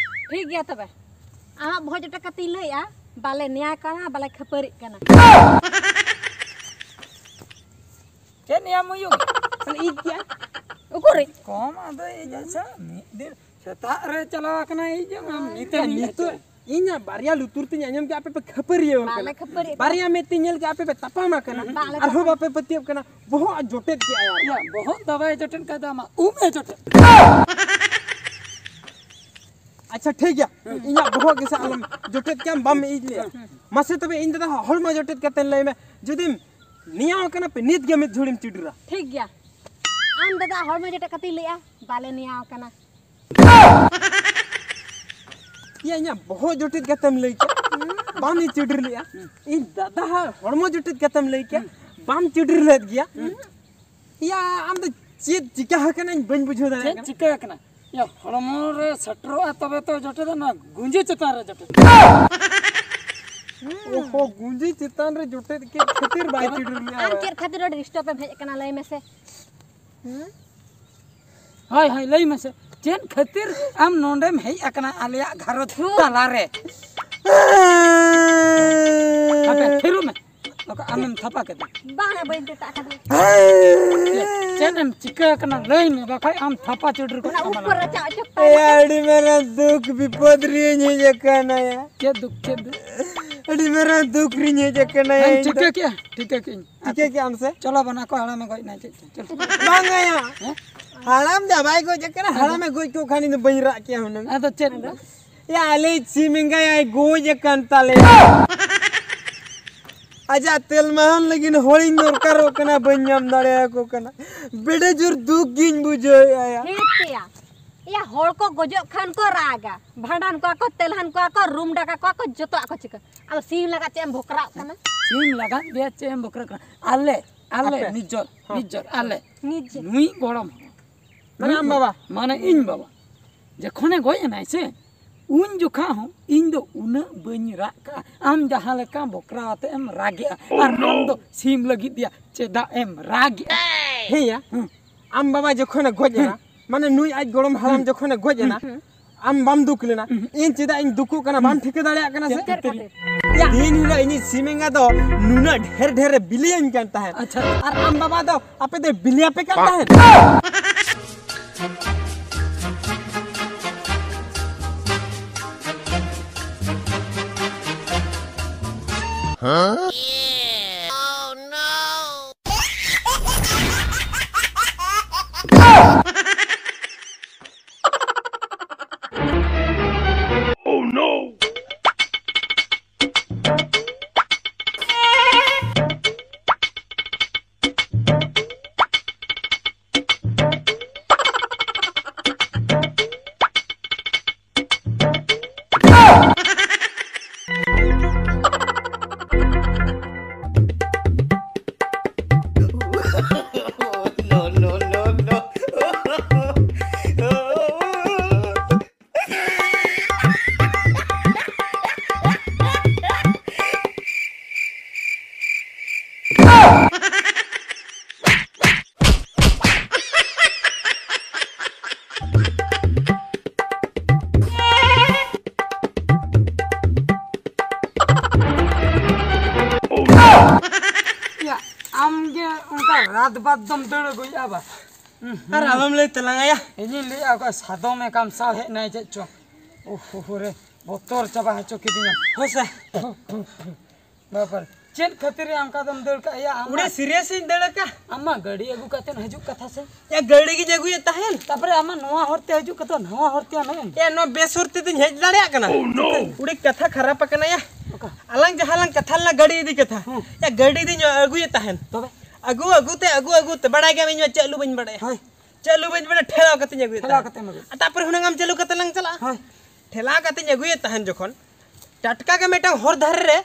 ᱴᱷᱤᱠ ᱜᱮᱭᱟ ᱛᱚᱵᱮ, ᱟᱢᱟᱜ ᱵᱚᱦᱚᱜ ᱡᱚᱴᱮᱫ ᱠᱟᱛᱮᱧ ᱞᱟᱹᱭᱮᱜᱼᱟ, ᱵᱟᱞᱮ ᱱᱮᱭᱟ ᱠᱟᱱᱟ, ᱵᱟᱞᱮ ᱠᱷᱟᱹᱯᱟᱹᱨᱤᱜ ᱠᱟᱱᱟ᱾ ᱪᱮᱫ ᱱᱮᱭᱟᱢ ᱦᱩᱭᱩᱜ? ᱛᱟᱦᱞᱮ ᱤᱡ ᱜᱮᱭᱟ᱾ ᱩᱠᱩᱨᱤᱡ? ᱠᱚᱢ ᱟᱫᱚ ᱤᱡ ᱟᱪᱪᱷᱟ, ᱢᱤᱫ ᱫᱤᱱ ᱥᱮᱛᱟᱜ ᱨᱮ ᱪᱟᱞᱟᱣ ᱟᱠᱟᱱᱟ ᱤᱡ ᱡᱚᱝ, ᱟᱢ ᱱᱤᱛᱚᱜ ᱮᱢ ᱤᱡ ᱱᱤᱛᱚᱜ ᱦᱚᱪᱚᱭᱟ? ᱤᱧᱟᱜ ᱵᱟᱨᱭᱟ ᱞᱩᱛᱩᱨ ᱛᱤᱧ ᱟᱸᱡᱚᱢ ᱠᱮᱫᱟ, ᱟᱯᱮ ᱯᱮ ᱠᱷᱟᱹᱯᱟᱹᱨᱤᱭᱟᱹᱣ ᱵᱟᱞᱮ ᱠᱟᱱᱟ᱾ ᱠᱷᱟᱹᱯᱟᱹᱨᱤᱭᱟᱹᱜ ᱠᱟᱱᱟ᱾ ᱵᱟᱨᱭᱟ ᱢᱮᱫ ᱛᱤᱧ ᱧᱮᱞ ᱠᱮᱫᱟ, ᱟᱯᱮ ᱯᱮ ᱛᱟᱯᱟᱢ ᱟᱠᱟᱱᱟ᱾ ᱵᱟᱞᱮ ᱟᱨᱦᱚᱸ ᱛᱟᱯᱟᱢ᱾ ᱵᱟᱯᱮ ᱯᱟᱹᱛᱭᱟᱹᱣ ᱠᱟᱱᱟ, ᱵᱚᱦᱚᱜ ᱡᱚᱴᱮᱫ ᱠᱮᱫ ᱟᱭ᱾ ᱭᱟ, ᱵᱚᱦᱚᱜ ᱫᱚ ᱵᱟᱭ ᱡᱚᱴᱮᱫ ᱠᱟᱫᱟ, ᱟᱢᱟᱜ ᱩᱢ ᱮ ᱡᱚᱴᱮᱫ᱾ ᱟᱪᱪᱷᱟ, ᱴᱷᱤᱠ ᱜᱮᱭᱟ, ᱤᱧᱟᱜ ᱵᱚᱦᱚᱜ ᱜᱮᱥᱮ ᱟᱞᱚᱢ ᱡᱚᱴᱮᱫ ᱠᱮᱭᱟ, ᱵᱟᱢ ᱤᱡ ᱞᱮᱭᱟ᱾ ᱢᱟᱥᱮ ᱛᱚᱵᱮ ᱤᱧ ᱫᱟᱫᱟ ᱦᱚᱲᱢᱚ ᱡᱚᱴᱮᱫ ᱠᱟᱛᱮ ᱞᱟᱹᱭ ᱢᱮ, ᱡᱩᱫᱤᱢ ᱱᱮᱭᱟᱣ ᱠᱟᱱᱟ ᱯᱮ, ᱱᱤᱛ ᱜᱮ ᱢᱤᱫ ᱡᱷᱩᱲᱤᱢ ᱪᱤᱰᱤᱨᱟ᱾ ᱴᱷᱤᱠ ᱜᱮᱭᱟ, ᱟᱢ ᱫᱟᱫᱟ ᱦᱚᱲᱢᱚ ᱡᱚᱴᱮᱫ ᱠᱟᱛᱮᱧ ᱞᱟᱹᱭᱟ, ᱵᱟᱞᱮ ᱱᱮᱭᱟᱣ ᱠᱟᱱᱟ᱾ ᱭᱟ, ᱤᱧᱟᱜ ᱵᱚᱦᱚᱜ ᱡᱚᱴᱮᱫ ᱠᱟᱛᱮᱢ ᱞᱟᱹᱭ ᱠᱮᱫ, ᱵᱟᱢ ᱤᱧ ᱪᱤᱰᱤᱨ ᱞᱮᱜᱼᱟ᱾ ᱤᱧ ᱫᱟᱫᱟ ᱦᱟᱜ ᱦᱚᱲᱢᱚ ᱡᱚᱴᱮᱫ ᱠᱟᱛᱮᱢ ᱞᱟᱹᱭ ᱠᱮᱫ, ᱵᱟᱢ ᱪᱤᱰᱤᱨ ᱞᱮᱫ ᱜᱮᱭᱟ᱾ ᱭᱟ, ᱟᱢ ᱫᱚ ᱪᱮᱫ ᱪᱤᱠᱟ ᱟᱠᱟᱱᱟᱧ ᱵᱟᱹᱧ ᱵᱩᱡᱷᱟᱹᱣ ᱫᱟᱲᱮᱭᱟᱜ ᱪᱮᱫ ᱠᱟᱱᱟ᱾ ᱪᱤᱠᱟ ᱟᱠᱟᱱᱟ? ᱭᱟ, ᱦᱚᱲᱢᱚ ᱨᱮ ᱥᱮᱴᱮᱨᱚᱜᱼᱟ ᱛᱚᱵᱮ ᱛᱚ ᱡᱚᱴᱮᱫᱟ, ᱱᱚᱣᱟ ᱜᱩᱸᱡᱤ ᱪᱮᱛᱟᱱ ᱨᱮ ᱡᱚᱴᱮᱫ᱾ ᱚᱦᱚ, ᱜᱩᱸᱡᱤ ᱪᱮᱛᱟᱱ ᱨᱮ ᱡᱚᱴᱮᱫ ᱠᱮᱫ ᱠᱷᱟᱹᱛᱤᱨ ᱵᱟᱭ ᱪᱤᱰᱤᱨ ᱞᱮᱜᱼᱟ᱾ ᱟᱢ ᱪᱮᱫ ᱠᱷᱟᱹᱛᱤᱨ ᱱᱚᱰᱮ ᱰᱤᱥᱴᱟᱨᱵ ᱮᱢ ᱦᱮᱡ ᱟᱠᱟᱱᱟ, ᱞᱟᱹᱭ ᱢᱮᱥᱮ? ᱦᱳᱭ, ᱦᱳᱭ, ᱞᱟᱹᱭ ᱢᱮᱥᱮ, ᱪᱮᱫ ᱠᱷᱟᱹᱛᱤᱨ ᱟᱢ ᱱᱚᱰᱮᱢ ᱦᱮᱡ ᱟᱠᱟᱱᱟ ᱟᱞᱮᱭᱟᱜ ᱜᱷᱟᱨᱚᱸᱡᱽ ᱛᱷᱩ᱾ ᱛᱟᱞᱟᱨᱮ? ᱦᱟᱯᱮ, ᱛᱷᱤᱨᱚᱜ ᱢᱮ᱾ ᱱᱚᱝᱠᱟ ᱟᱢᱮᱢ ᱛᱷᱟᱯᱟ ᱠᱮᱫᱟ᱾ ᱵᱟᱝᱟ, ᱵᱟᱹᱧ ᱛᱮᱛᱟᱜ ᱠᱟᱫᱟ᱾ ᱪᱮᱫ, ᱪᱮᱫ ᱮᱢ ᱪᱤᱠᱟᱹ ᱟᱠᱟᱱᱟ ᱞᱟᱹᱭ ᱢᱮ, ᱵᱟᱠᱷᱟᱡ ᱟᱢ ᱛᱷᱟᱯᱟ ᱪᱩᱰᱩᱨ ᱜᱚᱫ ᱚᱱᱟ ᱠᱟᱢᱟ ᱩᱵ ᱠᱚ ᱱᱟᱦᱟᱜ᱾ ᱨᱟᱪᱟᱜ ᱚᱪᱚ ᱮ, ᱠᱚᱣᱟ᱾ ᱟᱹᱰᱤ ᱢᱟᱨᱟᱝ ᱫᱩᱠ ᱵᱤᱯᱚᱫ ᱨᱤᱧ ᱦᱮᱡ ᱟᱠᱟᱱᱟ ᱭᱟ᱾ ᱪᱮᱫ ᱫᱩᱠ, ᱪᱮᱫ ᱫᱩᱠ? ᱟᱹᱰᱤ ᱢᱟᱨᱟᱝ ᱫᱩᱠ ᱨᱤᱧ ᱦᱮᱡ ᱟᱠᱟᱱᱟ ᱭᱟ ᱦᱮᱸ, ᱤᱧ ᱫᱚ᱾ ᱴᱷᱤᱠᱟᱹ ᱠᱮᱜᱼᱟ, ᱴᱷᱤᱠᱟᱹ ᱠᱮᱜᱼᱟᱹᱧ᱾ ᱴᱷᱤᱠᱟᱹ ᱠᱮᱜᱼᱟᱢ ᱥᱮ? ᱪᱚᱞᱚ ᱵᱟᱱᱟ ᱠᱚ ᱦᱟᱲᱟᱢᱮ ᱜᱚᱡ ᱮᱱᱟ, ᱪᱮᱫ ᱪᱚ, ᱪᱚᱞᱚ᱾ ᱵᱟᱝᱟ ᱭᱟ᱾ ᱦᱮᱸ? ᱦᱟᱲᱟᱢ ᱫᱚ ᱵᱟᱭ ᱜᱚᱡ ᱟᱠᱟᱱᱟ, ᱦᱟᱲᱟᱢᱮ ᱜᱚᱡ ᱠᱚᱜ ᱠᱷᱟᱱ ᱤᱧ ᱫᱚ ᱵᱟᱹᱧ ᱨᱟᱜ ᱠᱮᱭᱟ ᱦᱩᱱᱟᱹᱝ᱾ ᱟᱫᱚ ᱪᱮᱫ? ᱭᱟ, ᱟᱞᱮ ᱥᱤᱢ ᱮᱸᱜᱟᱭᱟᱭ ᱜᱚᱡ ᱟᱠᱟᱱ ᱛᱟᱞᱮᱭᱟ᱾ ᱟᱡᱟᱜ ᱛᱮᱞ ᱢᱟᱦᱟᱱ ᱞᱟᱹᱜᱤᱫ ᱦᱚᱲᱤᱧ ᱫᱚᱨᱠᱟᱨᱚᱜ ᱠᱟᱱᱟ, ᱵᱟᱹᱧ ᱧᱟᱢ ᱫᱟᱲᱮᱭᱟᱠᱚ ᱠᱟᱱᱟ᱾ ᱵᱮᱰᱮ ᱡᱳᱨ ᱫᱩᱠ ᱜᱤᱧ ᱵᱩᱡᱷᱟᱹᱣᱮᱫᱼᱟ ᱭᱟ᱾ ᱦᱮᱸ ᱛᱮᱭᱟ᱾ ᱭᱟ, ᱦᱚᱲ ᱠᱚ ᱜᱚᱡᱚᱜ ᱠᱷᱟᱱ ᱠᱚ ᱨᱟᱜᱟ, ᱵᱷᱟᱸᱰᱟᱱ ᱠᱚᱣᱟ ᱠᱚ, ᱛᱮᱞᱦᱟᱱ ᱠᱚᱣᱟ ᱠᱚ, ᱨᱩᱢ ᱰᱟᱠᱟ ᱠᱚᱣᱟ ᱠᱚ, ᱡᱚᱛᱚᱣᱟᱜ ᱠᱚ ᱪᱤᱠᱟᱹ᱾ ᱟᱫᱚ ᱥᱤᱢ ᱞᱟᱜᱟᱫ ᱪᱮᱫ ᱮᱢ ᱵᱷᱚᱠᱨᱟᱜ ᱠᱟᱱᱟ? ᱥᱤᱢ ᱞᱟᱜᱟᱫ ᱜᱮ ᱪᱮᱫ ᱮᱢ ᱵᱷᱚᱠᱨᱟᱜ ᱠᱟᱱᱟ? ᱟᱞᱮ, ᱟᱞᱮ, ᱟᱯᱮ? ᱱᱤᱡᱚᱨ, ᱦᱚᱸ᱾ ᱱᱤᱡᱚᱨ, ᱟᱞᱮ᱾ ᱱᱤᱡᱮ᱾ ᱱᱩᱭ ᱜᱚᱲᱚᱢ ᱦᱚᱲ᱾ ᱢᱟᱱᱮ ᱟᱢ ᱵᱟᱵᱟ? ᱢᱟᱱᱮ ᱤᱧ ᱵᱟᱵᱟ᱾ ᱡᱚᱠᱷᱚᱱᱮ ᱜᱚᱡ ᱮᱱᱟᱭ ᱥᱮ, ᱩᱱ ᱡᱚᱠᱷᱟ ᱦᱚᱸ ᱤᱧ ᱫᱚ ᱩᱱᱟᱹᱜ ᱵᱟᱹᱧ ᱨᱟᱜ ᱠᱟᱜᱼᱟ᱾ ᱟᱢ ᱡᱟᱦᱟᱸ ᱞᱮᱠᱟ ᱵᱚᱠᱨᱟ ᱟᱛᱮ ᱮᱢ ᱨᱟᱜᱮᱜᱼᱟ, ᱟᱨ ᱟᱢ ᱫᱚ ᱥᱤᱢ ᱞᱟᱹᱜᱤᱫ ᱭᱟ ᱪᱮᱫᱟᱜ ᱮᱢ ᱨᱟᱜᱮᱜᱼᱟ? ᱦᱮᱸᱭᱟ, ᱦᱩᱸ᱾ ᱟᱢ ᱵᱟᱵᱟ ᱡᱚᱠᱷᱚᱱᱮ ᱜᱚᱡ ᱮᱱᱟ, ᱦᱩᱸ᱾ ᱢᱟᱱᱮ ᱱᱩᱭ ᱟᱡ ᱜᱚᱲᱚᱢ ᱦᱟᱲᱟᱢ ᱦᱩᱸ᱾ ᱡᱚᱠᱷᱚᱱᱮ ᱜᱚᱡ ᱮᱱᱟ, ᱦᱩᱸ᱾ ᱟᱢ ᱵᱟᱢ ᱫᱩᱠ ᱞᱮᱱᱟ᱾ ᱦᱩᱸ᱾ ᱤᱧ ᱪᱮᱫᱟᱜ ᱤᱧ ᱫᱩᱠᱩᱜ ᱠᱟᱱᱟ ᱵᱟᱢ ᱦᱩᱸ᱾ ᱴᱷᱤᱠᱟᱹ ᱫᱟᱲᱮᱭᱟᱜ ᱠᱟᱱᱟ ᱥᱮ? ᱪᱮᱫ ᱠᱷᱟᱹᱛᱤᱨ? ᱭᱟ᱾ ᱫᱤᱱ ᱦᱤᱞᱳᱜ ᱤᱧᱤᱡ ᱥᱤᱢ ᱮᱸᱜᱟ ᱫᱚ ᱱᱩᱱᱟᱹᱜ ᱰᱷᱮᱨ ᱰᱷᱮᱨ ᱮ ᱵᱤᱞᱤᱭᱟᱹᱧ ᱠᱟᱱ ᱛᱟᱦᱮᱸᱫ᱾ ᱟᱪᱪᱷᱟ᱾ ᱟᱨ ᱟᱢ ᱵᱟᱵᱟ ᱫᱚ ᱟᱯᱮ ᱫᱚ ᱵᱤᱞᱤᱭᱟᱯᱮ ᱠᱟᱱ ᱛᱟᱦᱮᱸᱫ? ᱭᱟ, ᱟᱢ ᱜᱮ ᱚᱱᱠᱟ ᱨᱟᱛ ᱵᱟᱫ ᱫᱚᱢ ᱫᱟᱹᱲ ᱟᱹᱜᱩᱭᱮᱫᱼᱟ ᱵᱟ? ᱟᱨ ᱟᱞᱚᱢ ᱞᱟᱹᱭ ᱛᱟᱞᱟᱝᱟ ᱭᱟ᱾ ᱤᱧᱤᱧ ᱞᱟᱹᱭᱮᱫᱼᱟ, ᱚᱠᱟ ᱥᱟᱫᱚᱢ ᱮ ᱠᱟᱢᱥᱟᱣ ᱦᱮᱡ ᱱᱟᱭ ᱪᱮᱫ ᱪᱚ᱾ ᱳᱦ ᱦᱳ ᱦᱳ ᱨᱮ, ᱵᱚᱛᱚᱨ ᱪᱟᱵᱟ ᱦᱚᱪᱚ ᱠᱤᱫᱤᱧᱟ᱾ ᱦᱳᱭ ᱥᱮ᱾ ᱵᱟᱵᱟᱨ, ᱪᱮᱫ ᱠᱷᱟᱹᱛᱤᱨ ᱮ ᱚᱱᱠᱟ ᱫᱚᱢ ᱫᱟᱹᱲ ᱠᱟᱜ ᱭᱟ? ᱟᱢ ᱩᱱᱤ ᱢᱟ serious ᱤᱧ ᱫᱟᱹᱲ ᱟᱠᱟ᱾ ᱟᱢ ᱢᱟ ᱜᱟᱹᱰᱤ ᱟᱹᱜᱩ ᱠᱟᱛᱮᱢ ᱦᱤᱡᱩᱜ ᱠᱟᱛᱷᱟ ᱥᱮ? ᱭᱟ, ᱜᱟᱹᱰᱤ ᱜᱤᱧ ᱟᱹᱜᱩᱭᱮᱫ ᱛᱟᱦᱮᱱ᱾ ᱛᱟᱯᱚᱨᱮ ᱟᱢ ᱢᱟ ᱱᱚᱣᱟ ᱦᱚᱨ ᱛᱮ ᱦᱤᱡᱩᱜ ᱠᱟᱛᱷᱟ, ᱱᱟᱣᱟ ᱦᱚᱨ ᱛᱮ ᱟᱢ ᱦᱮᱡ ᱮᱱ᱾ ᱭᱟ, ᱱᱚᱣᱟ ᱵᱮᱥ ᱦᱚᱨ ᱛᱮᱫᱚᱧ ᱦᱮᱡ ᱫᱟᱲᱮᱭᱟᱜ ᱠᱟᱱᱟ᱾ ᱪᱤᱠᱟᱹᱧ? ᱩᱰᱤ ᱠᱟᱛᱷᱟ ᱠᱷᱟᱨᱟᱯ ᱟᱠᱟᱱᱟ ᱭᱟ᱾ ᱚᱠᱟ? ᱟᱞᱟᱝ ᱡᱟᱦᱟᱸ ᱞᱟᱝ ᱠᱟᱛᱷᱟ ᱞᱮᱱᱟ ᱜᱟᱹᱰᱤ ᱤᱫᱤ ᱠᱟᱛᱷᱟ᱾ ᱦᱮᱸ᱾ ᱭᱟ, ᱜᱟᱹᱰᱤ ᱫᱤᱧ ᱟᱹᱜᱩᱭᱮᱫ ᱛᱟᱦᱮᱱ᱾ ᱛᱚᱵᱮ? ᱟᱹᱜᱩ, ᱟᱹᱜᱩ ᱛᱮ, ᱟᱹᱜᱩ, ᱟᱹᱜᱩ ᱛᱮ, ᱵᱟᱲᱟᱭ ᱜᱮᱭᱟᱢ ᱤᱧ ᱢᱟ ᱪᱟᱹᱞᱩ ᱵᱟᱹᱧ ᱵᱟᱲᱟᱭᱟ᱾ ᱦᱳᱭ᱾ ᱪᱟᱹᱞᱩ ᱵᱟᱹᱧ ᱵᱟᱲᱟᱭᱟ, ᱴᱷᱮᱞᱟᱣ ᱠᱟᱛᱮᱧ ᱟᱹᱜᱩᱭᱮᱫ ᱴᱷᱮᱞᱟᱣ ᱛᱟᱦᱮᱱ᱾ ᱠᱟᱛᱮᱢ ᱟᱹᱜᱩᱭᱮᱫ᱾ ᱟᱨ ᱛᱟᱯᱚᱨᱮ ᱦᱩᱱᱟᱹᱝ ᱟᱢ ᱪᱟᱹᱞᱩ ᱠᱟᱛᱮ ᱞᱟᱝ ᱪᱟᱞᱟᱜᱼᱟ᱾ ᱦᱳᱭ᱾ ᱴᱷᱮᱞᱟᱣ ᱠᱟᱛᱮᱧ ᱟᱹᱜᱩᱭᱮᱫ ᱛᱟᱦᱮᱱ ᱡᱚᱠᱷᱚᱱ, ᱴᱟᱴᱠᱟ ᱜᱮ ᱢᱤᱫᱴᱟᱝ ᱦᱚᱨ ᱫᱷᱟᱨᱮ ᱨᱮ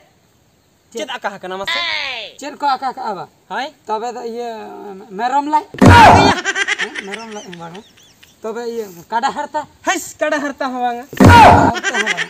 ᱪᱮᱫ? ᱪᱮᱫ ᱟᱠᱟ ᱟᱠᱟᱱᱟ ᱢᱟᱥᱮ? ᱪᱮᱫ ᱠᱚ ᱟᱠᱟ ᱠᱟᱜᱼᱟ ᱵᱟ? ᱦᱳᱭ᱾ ᱛᱚᱵᱮ ᱫᱚ ᱤᱭᱟᱹ, ᱢᱮᱨᱚᱢ ᱞᱟᱡ? ᱦᱮᱸ, ᱢᱮᱨᱚᱢ ᱞᱟᱡ ᱦᱚᱸ ᱵᱟᱝᱟ᱾ ᱛᱚᱵᱮ ᱤᱭᱟᱹ, ᱠᱟᱰᱟ ᱦᱟᱨᱛᱟ? ᱦᱟᱹᱭᱥ, ᱠᱟᱰᱟ ᱦᱟᱨᱛᱟ ᱦᱚᱸ ᱵᱟᱝᱟ᱾ ᱦᱟᱨᱛᱟ ᱦᱚᱸ ᱵᱟᱝᱟ᱾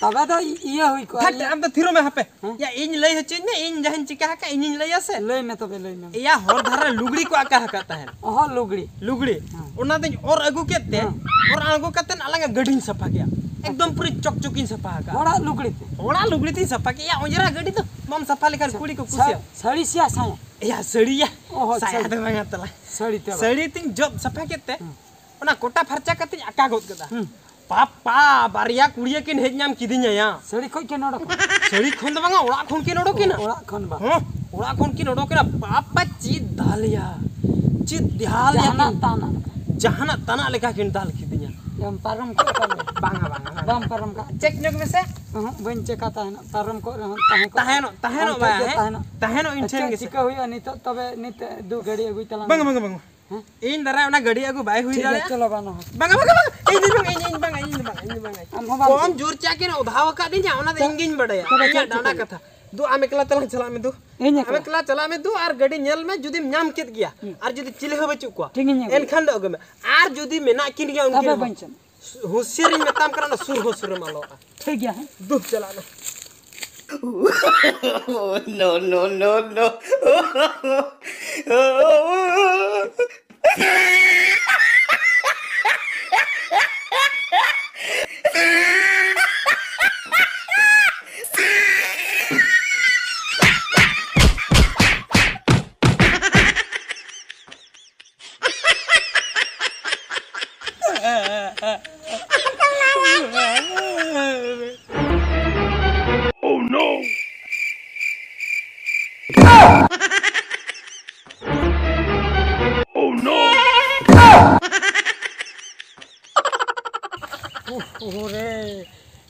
ᱛᱚᱵᱮ ᱫᱚ ᱤᱭᱟᱹ ᱦᱩᱭ ᱠᱚᱜᱼᱟ, ᱦᱟᱴ, ᱤᱭᱟᱹ᱾ ᱟᱢ ᱫᱚ ᱛᱷᱤᱨᱚᱜ ᱢᱮ ᱦᱟᱯᱮ᱾ ᱦᱮᱸ? ᱭᱟ, ᱤᱧ ᱞᱟᱹᱭ ᱦᱚᱪᱚᱧ ᱢᱮ, ᱤᱧ ᱡᱟᱦᱟᱸᱧ ᱪᱤᱠᱟ ᱟᱠᱟᱫ, ᱤᱧᱤᱧ ᱞᱟᱹᱭᱟ ᱥᱮ᱾ ᱞᱟᱹᱭ ᱢᱮ ᱛᱚᱵᱮ, ᱞᱟᱹᱭ ᱢᱮ᱾ ᱭᱟ, ᱦᱚᱨ ᱫᱷᱟᱨᱮ ᱞᱩᱜᱽᱲᱤ ᱠᱚ ᱟᱠᱟ ᱟᱠᱟᱫ ᱛᱟᱦᱮᱸᱫ᱾ ᱚᱦᱚ, ᱞᱩᱜᱽᱲᱤ᱾ ᱞᱩᱜᱽᱲᱤ᱾ ᱦᱮᱸ᱾ ᱚᱱᱟ ᱫᱚᱧ ᱚᱨ ᱟᱹᱜᱩ ᱠᱮᱫ ᱛᱮ, ᱦᱮᱸ᱾ ᱚᱨ ᱟᱬᱜᱚ ᱠᱟᱛᱮ ᱟᱞᱟᱝᱟᱜ ᱜᱟᱹᱰᱤᱧ ᱥᱟᱯᱷᱟ ᱠᱮᱜᱼᱟ᱾ ᱮᱠᱫᱚᱢ ᱯᱩᱨᱟᱹ ᱪᱚᱠᱪᱚᱠᱤᱧ ᱥᱟᱯᱷᱟ ᱟᱠᱟᱫᱼᱟ᱾ ᱦᱚᱲᱟᱜ ᱞᱩᱜᱽᱲᱤ ᱛᱮ? ᱦᱚᱲᱟᱜ ᱞᱩᱜᱽᱲᱤ ᱛᱮᱧ ᱥᱟᱯᱷᱟ ᱠᱮᱜᱼᱟ᱾ ᱚᱸᱡᱽᱨᱟ ᱜᱟᱹᱰᱤ ᱫᱚ ᱵᱟᱢ ᱥᱟᱯᱷᱟ ᱞᱮᱠᱷᱟᱱ ᱥᱟ-, ᱠᱩᱲᱤ ᱠᱚ ᱥᱟ-, ᱠᱩᱥᱤᱭᱟᱜᱼᱟ᱾ ᱥᱟᱹᱲᱤ ᱥᱮᱭᱟ ᱥᱟᱭᱟ? ᱭᱟ, ᱥᱟᱹᱲᱤᱭᱟ᱾ ᱚᱦᱚ, ᱥᱟᱭᱟ ᱥᱟᱹᱲᱤ᱾ ᱫᱚ ᱵᱟᱝᱟ ᱛᱟᱞᱟ᱾ ᱥᱟᱹᱲᱤ ᱛᱮ ᱵᱟᱝ? ᱥᱟᱹᱲᱤ ᱛᱤᱧ ᱡᱚᱫ ᱥᱟᱯᱷᱟ ᱠᱮᱫ ᱛᱮ, ᱦᱩᱸ᱾ ᱚᱱᱟ ᱠᱚᱴᱟ ᱯᱷᱟᱨᱪᱟ ᱠᱟᱛᱮᱧ ᱟᱠᱟ ᱜᱚᱫ ᱠᱮᱫᱟ᱾ ᱦᱩᱸ᱾ ᱯᱟᱯᱟ, ᱵᱟᱨᱭᱟ ᱠᱩᱲᱤᱭᱟᱹ ᱠᱤᱱ ᱦᱮᱡ ᱧᱟᱢ ᱠᱤᱫᱤᱧᱟ ᱭᱟ᱾ ᱥᱟᱹᱲᱤ ᱠᱷᱚᱡ ᱠᱤᱱ ᱚᱰᱚᱠ᱾ ᱥᱟᱹᱲᱤ ᱠᱷᱚᱱ ᱫᱚ ᱵᱟᱝᱟ, ᱚᱲᱟᱜ ᱠᱷᱚᱱ ᱠᱤᱱ ᱚᱰᱚᱠ ᱮᱱᱟ᱾ ᱚᱲᱟᱜ ᱠᱷᱚᱱ ᱵᱟ᱾ ᱦᱚᱸ, ᱚᱲᱟᱜ ᱠᱷᱚᱱ ᱠᱤᱱ ᱚᱰᱚᱠ ᱮᱱᱟ᱾ ᱯᱟᱯᱟ, ᱪᱮᱫ ᱫᱟᱞᱮᱭᱟ, ᱪᱮᱫ ᱫᱟᱞᱮᱭᱟ ᱡᱟᱦᱟᱱᱟᱜ ᱠᱤᱱ᱾ ᱛᱟᱱᱟᱜ᱾ ᱡᱟᱦᱟᱱᱟᱜ ᱛᱟᱱᱟᱜ ᱞᱮᱠᱟ ᱠᱤᱱ ᱫᱟᱞ ᱠᱤᱫᱤᱧᱟ᱾ ᱵᱟᱢ ᱯᱟᱨᱚᱢ ᱠᱚᱜ ᱠᱟᱱᱟ᱾ ᱵᱟᱝᱟ, ᱵᱟᱝᱟ, ᱵᱟᱝᱟ᱾ ᱵᱟᱢ ᱯᱟᱨᱚᱢ ᱠᱟᱜ᱾ ᱪᱮᱠ ᱧᱚᱜ ᱢᱮᱥᱮ᱾ ᱚᱦᱚᱸ, ᱵᱟᱹᱧ ᱪᱮᱠᱟ ᱛᱟᱦᱮᱱᱟ᱾ ᱯᱟᱨᱚᱢ ᱠᱚᱜ ᱨᱮᱦᱚᱸ ᱛᱟᱦᱮᱸ ᱠᱚᱜ᱾ ᱛᱟᱦᱮᱱᱚᱜ, ᱛᱟᱦᱮᱱᱚᱜ ᱟᱢ ᱴᱷᱮᱱ ᱵᱟᱭ, ᱜᱮ ᱦᱮᱸ? ᱛᱟᱦᱮᱱᱚᱜ᱾ ᱛᱟᱦᱮᱱᱚᱜ ᱤᱧ ᱟᱪᱪᱷᱟ, ᱴᱷᱮᱱ ᱜᱮᱥᱮ᱾ ᱪᱤᱠᱟ ᱦᱩᱭᱩᱜᱼᱟ ᱱᱤᱛᱚᱜ? ᱛᱚᱵᱮ ᱱᱤᱛ ᱫᱩ ᱜᱟᱹᱰᱤ ᱟᱹᱜᱩᱭ ᱛᱟᱞᱟᱝ ᱵᱟᱝᱟ, ᱢᱮ᱾ ᱵᱟᱝᱟ, ᱵᱟᱝᱟ᱾ ᱦᱮᱸ? ᱤᱧ ᱫᱟᱨᱟᱭ ᱚᱱᱟ ᱜᱟᱹᱰᱤ ᱟᱹᱜᱩ ᱵᱟᱭ ᱦᱩᱭ ᱴᱷᱤᱠ ᱜᱮᱭᱟ, ᱫᱟᱲᱮᱭᱟᱜᱼᱟ᱾ ᱪᱚᱞᱚ ᱵᱟᱱᱟ ᱦᱚᱲ᱾ ᱵᱟᱝᱟ, ᱵᱟᱝᱟ, ᱵᱟᱝᱟ, ᱤᱧ ᱫᱚ ᱵᱟᱝᱟ, ᱤᱧ, ᱤᱧ ᱫᱚ ᱵᱟᱝᱟ, ᱤᱧ ᱫᱚ ᱵᱟᱝᱟ᱾ ᱟᱢ ᱦᱚᱸ ᱵᱟᱢ ᱠᱚᱢ ᱪᱮᱫ᱾ ᱡᱳᱨ ᱪᱟ ᱠᱤᱱ ᱚᱫᱷᱟᱣ ᱟᱠᱟᱫᱤᱧᱟ, ᱚᱱᱟ ᱫᱚ ᱛᱚ-, ᱤᱧ ᱜᱤᱧ ᱵᱟᱰᱟᱭᱟ᱾ ᱛᱚᱵᱮ ᱤᱧᱟᱹᱜ ᱪᱮᱫ ᱰᱟᱸᱰᱟ ᱪᱤᱠᱟᱹᱭ? ᱠᱟᱛᱷᱟ᱾ ᱫᱩ, ᱟᱢ ᱮᱠᱞᱟ ᱛᱮᱞᱟᱝ ᱪᱟᱞᱟᱜ ᱢᱮ ᱫᱩ᱾ ᱤᱧ ᱟᱢ ᱮᱠᱞᱟ? ᱮᱠᱞᱟ ᱪᱟᱞᱟᱜ ᱢᱮ ᱫᱩ, ᱟᱨ ᱜᱟᱹᱰᱤ ᱧᱮᱞ ᱢᱮ, ᱡᱩᱫᱤᱢ ᱧᱟᱢ ᱠᱮᱫ ᱜᱮᱭᱟ, ᱦᱩᱸ᱾ ᱟᱨ ᱡᱩᱫᱤ ᱪᱤᱞᱤ ᱦᱚᱸ ᱵᱟᱹᱪᱩᱜ ᱠᱚᱣᱟ, ᱴᱷᱤᱠ ᱤᱧ ᱟᱹᱜᱩᱭᱟ᱾ ᱮᱱᱠᱷᱟᱱ ᱫᱚ ᱟᱹᱜᱩᱭ ᱢᱮ᱾ ᱟᱨ ᱡᱩᱫᱤ ᱢᱮᱱᱟᱜ ᱠᱤᱱ ᱜᱮᱭᱟ ᱩᱱᱠᱤᱱ ᱛᱚᱵᱮ ᱦᱚᱸ, ᱵᱟᱹᱧ ᱪᱟᱞᱟᱜᱼᱟ᱾ ᱦᱩᱥᱤᱭᱟᱹᱨᱤᱧ ᱢᱮᱛᱟᱢ ᱠᱟᱱᱟ, ᱚᱱᱟ ᱥᱩᱨ ᱦᱚᱸ ᱥᱩᱨᱮᱢ ᱟᱞᱚᱣᱟᱜᱼᱟ᱾ ᱴᱷᱤᱠ ᱜᱮᱭᱟ, ᱦᱮᱸ᱾ ᱫᱩ, ᱪᱟᱞᱟᱜ ᱢᱮ᱾ No, no, no, no. Oh no! Oh no! ᱳᱦᱳ ᱨᱮ,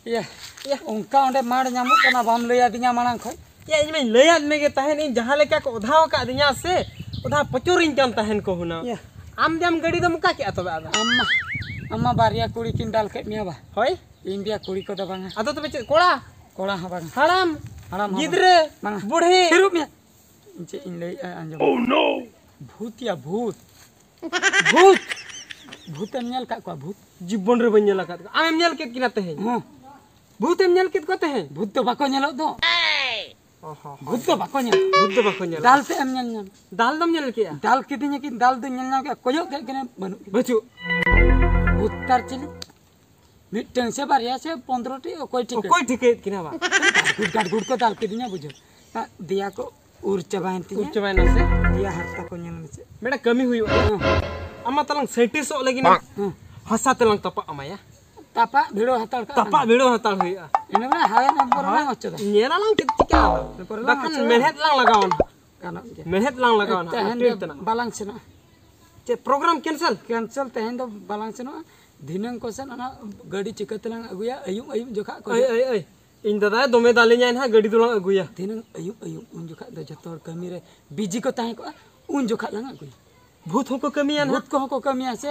ᱤᱭᱟᱹ, ᱤᱭᱟᱹ, ᱚᱱᱠᱟ ᱚᱸᱰᱮ ᱢᱟᱲ ᱧᱟᱢᱚᱜ ᱠᱟᱱᱟ, ᱵᱟᱢ ᱞᱟᱹᱭ ᱟᱹᱫᱤᱧᱟ ᱢᱟᱲᱟᱝ ᱠᱷᱚᱡ᱾ ᱭᱟ, ᱤᱧ ᱢᱟᱧ ᱞᱟᱹᱭᱟᱫ ᱢᱮᱜᱮ ᱛᱟᱦᱮᱸᱱ, ᱤᱧ ᱡᱟᱦᱟᱸ ᱞᱮᱠᱟ ᱠᱚ ᱚᱫᱷᱟᱣ ᱟᱠᱟᱫᱤᱧᱟ ᱥᱮ, ᱚᱫᱷᱟ ᱯᱚᱪᱚᱨᱤᱧ ᱠᱟᱱ ᱛᱟᱦᱮᱸᱱ ᱠᱚ ᱦᱩᱱᱟᱹᱝ᱾ ᱭᱟ᱾ ᱟᱢ ᱫᱚ ᱟᱢ ᱜᱟᱹᱰᱤ ᱫᱚᱢ ᱚᱠᱟ ᱠᱮᱜᱼᱟ ᱛᱚᱵᱮ ᱟᱫᱚ? ᱟᱢ ᱢᱟ, ᱟᱢ ᱢᱟ ᱵᱟᱨᱭᱟ ᱠᱩᱲᱤ ᱠᱤᱱ ᱫᱟᱞ ᱠᱮᱫ ᱢᱮᱭᱟ ᱵᱟ᱾ ᱦᱳᱭ᱾ ᱤᱧ ᱫᱚᱭᱟ ᱠᱩᱲᱤ ᱠᱚᱫᱚ ᱵᱟᱝᱟ᱾ ᱟᱫᱚ ᱛᱚᱵᱮ ᱪᱮᱫ ᱠᱚᱲᱟ? ᱠᱚᱲᱟ ᱦᱚᱸ ᱵᱟᱝᱟ᱾ ᱦᱟᱲᱟᱢ? ᱦᱟᱲᱟᱢ ᱦᱚᱸ ᱜᱤᱫᱽᱨᱟᱹ? ᱵᱟᱝᱟ᱾ ᱵᱩᱲᱦᱤ? ᱛᱷᱤᱨᱚᱜ ᱢᱮ᱾ ᱪᱮᱫ ᱤᱧ ᱞᱟᱹᱭᱮᱫᱼᱟ ᱟᱸᱡᱚᱢ᱾ Oh no! ᱵᱷᱩᱛ ᱭᱟ ᱵᱷᱩᱛ᱾ ᱵᱷᱩᱛ? ᱵᱷᱩᱛᱮᱢ ᱧᱮᱞ ᱟᱠᱟᱫ ᱠᱚᱣᱟ ᱵᱷᱩᱛ? ᱡᱤᱵᱚᱱ ᱨᱮ ᱵᱟᱹᱧ ᱧᱮᱞ ᱟᱠᱟᱫ ᱠᱚᱣᱟ᱾ ᱟᱢᱮᱢ ᱧᱮᱞ ᱠᱮᱫ ᱠᱤᱱᱟ ᱛᱮᱦᱮᱧ? ᱦᱚᱸ᱾ ᱵᱷᱩᱛᱮᱢ ᱧᱮᱞ ᱠᱮᱫ ᱠᱚᱣᱟ ᱛᱮᱦᱮᱧ? ᱵᱷᱩᱛ ᱫᱚ ᱵᱟᱠᱚ ᱧᱮᱞᱚᱜ ᱫᱚ᱾ ᱚ ᱦᱚᱸ, ᱦᱚᱸ᱾ ᱵᱷᱩᱛ ᱫᱚ ᱵᱟᱠᱚ ᱧᱮᱞᱚᱜ᱾ ᱵᱷᱩᱛ ᱫᱚ ᱵᱟᱠᱚ ᱧᱮᱞᱚᱜ᱾ ᱫᱟᱞ ᱛᱮ ᱮᱢ ᱧᱮᱞ ᱧᱟᱢ᱾ ᱫᱟᱞ ᱫᱚᱢ ᱧᱮᱞ ᱠᱮᱜᱼᱟ? ᱫᱟᱞ ᱠᱤᱫᱤᱧᱟ ᱠᱤᱱ, ᱫᱟᱞ ᱫᱚᱧ ᱧᱮᱞ ᱧᱟᱢ ᱠᱮᱜᱼᱟ, ᱠᱚᱭᱚᱜ ᱠᱮᱫ ᱠᱤᱱᱟᱹᱧ, ᱵᱟᱹᱱᱩᱜ ᱠᱤᱱᱟ᱾ ᱵᱟᱹᱪᱩᱜ᱾ ᱵᱷᱩᱛ ᱛᱟᱨ ᱪᱤᱞᱤ? ᱢᱤᱫᱴᱟᱝ ᱥᱮ ᱵᱟᱨᱭᱟ ᱥᱮ ᱯᱚᱱᱫᱽᱨᱚ ᱴᱤ, ᱚᱠᱚᱭ ᱴᱷᱤᱠᱟᱹ? ᱚᱠᱚᱭ ᱴᱷᱤᱠᱟᱹᱭᱮᱫ ᱠᱤᱱᱟ ᱵᱟ? ᱜᱟᱰᱜᱩᱰ ᱜᱟᱰᱜᱩᱰ ᱠᱚ ᱫᱟᱞ ᱠᱤᱫᱤᱧᱟ, ᱵᱩᱡᱷᱟᱹᱣ᱾ ᱫᱮᱭᱟ ᱠᱚ ᱩᱨ ᱪᱟᱵᱟᱭᱮᱱ ᱛᱤᱧᱟ᱾ ᱩᱨ ᱪᱟᱵᱟᱭᱮᱱᱟ ᱥᱮ? ᱫᱮᱭᱟ ᱦᱟᱨᱛᱟ ᱠᱚ ᱧᱮᱞ ᱢᱮᱥᱮ᱾ ᱢᱤᱫᱴᱟᱝ ᱠᱟᱹᱢᱤ ᱦᱩᱭᱩᱜᱼᱟ᱾ ᱦᱮᱸ᱾ ᱟᱢ ᱢᱟ ᱛᱟᱞᱟᱝ ᱥᱟᱭᱮᱱᱴᱤᱥᱴᱚᱜ ᱞᱟᱹᱜᱤᱫ ᱦᱮᱸ᱾ ᱦᱟᱥᱟ ᱛᱮᱞᱟᱝ ᱛᱟᱯᱟ ᱟᱢᱟᱭᱟ᱾ ᱛᱟᱯᱟᱜ ᱵᱷᱤᱲᱟᱹᱣ ᱦᱟᱛᱟᱲ ᱠᱟᱜᱼᱟ᱾ ᱛᱟᱯᱟᱜ ᱵᱷᱤᱲᱟᱹᱣ ᱦᱟᱛᱟᱲ ᱦᱩᱭᱩᱜᱼᱟ᱾ ᱤᱱᱟᱹ ᱢᱟ ᱦᱟᱣᱮᱫ ᱱᱚᱢᱵᱚᱨ ᱨᱮᱱᱟᱜ ᱚᱪᱚ ᱫᱚ᱾ ᱧᱮᱞ ᱟᱞᱟᱝ ᱪᱮᱫ ᱪᱤᱠᱟᱹᱜᱼᱟ᱾ ᱯᱚᱨᱮ ᱞᱟᱝ ᱵᱟᱠᱷᱟᱱ ᱚᱪᱚᱜᱼᱟ᱾ ᱢᱮᱲᱦᱮᱫ ᱞᱟᱝ ᱞᱟᱜᱟᱣᱟ ᱱᱟᱦᱟᱜ᱾ ᱜᱟᱱᱚᱜ ᱜᱮᱭᱟ᱾ ᱢᱮᱲᱦᱮᱫ ᱞᱟᱝ ᱞᱟᱜᱟᱣᱟ ᱱᱟᱦᱟᱜ, ᱛᱮᱦᱮᱧ ᱴᱤᱨ ᱫᱚ ᱛᱮᱱᱟᱜ᱾ ᱵᱟᱞᱟᱝ ᱥᱮᱱᱚᱜᱼᱟ᱾ ᱪᱮᱫ ᱯᱨᱳᱜᱨᱟᱢ ᱠᱮᱱᱥᱮᱞ? ᱠᱮᱱᱥᱮᱞ, ᱛᱮᱦᱮᱧ ᱫᱚ ᱵᱟᱞᱟᱝ ᱥᱮᱱᱚᱜᱼᱟ᱾ ᱫᱷᱤᱱᱟᱹᱝ ᱠᱚ ᱥᱮᱱ ᱚᱱᱟ ᱜᱟᱹᱰᱤ ᱪᱤᱠᱟᱹ ᱛᱮᱞᱟᱝ ᱟᱹᱜᱩᱭᱟ? ᱟᱹᱭᱩᱵ ᱟᱹᱭᱩᱵ ᱡᱚᱠᱷᱟ ᱠᱚ ᱟᱹᱭ, ᱦᱤᱡᱩᱜᱼᱟ᱾ ᱟᱹᱭ, ᱟᱹᱭ᱾ ᱤᱧ ᱫᱟᱫᱟᱭ ᱫᱚᱢᱮ ᱫᱟᱞᱮᱧᱟᱭ ᱱᱟᱦᱟᱜ, ᱜᱟᱹᱰᱤ ᱫᱚᱞᱟᱝ ᱟᱹᱜᱩᱭᱟ᱾ ᱫᱷᱤᱱᱟᱹᱝ ᱟᱹᱭᱩᱵ ᱟᱹᱭᱩᱵ ᱩᱱ ᱡᱚᱠᱷᱟ ᱫᱚ ᱡᱚᱛᱚ ᱦᱚᱲ ᱠᱟᱹᱢᱤ ᱨᱮ ᱵᱤᱡᱤ ᱠᱚ ᱛᱟᱦᱮᱸ ᱠᱚᱜᱼᱟ, ᱩᱱ ᱡᱚᱠᱷᱟ ᱞᱟᱝ ᱟᱹᱜᱩᱭᱟ᱾ ᱵᱷᱩᱛ ᱦᱚᱸᱠᱚ ᱠᱟᱹᱢᱤᱭᱟ ᱱᱟᱦᱟᱜ᱾ ᱵᱷᱩᱛ ᱠᱚᱦᱚᱸ ᱠᱚ ᱠᱟᱹᱢᱤᱭᱟ ᱥᱮ,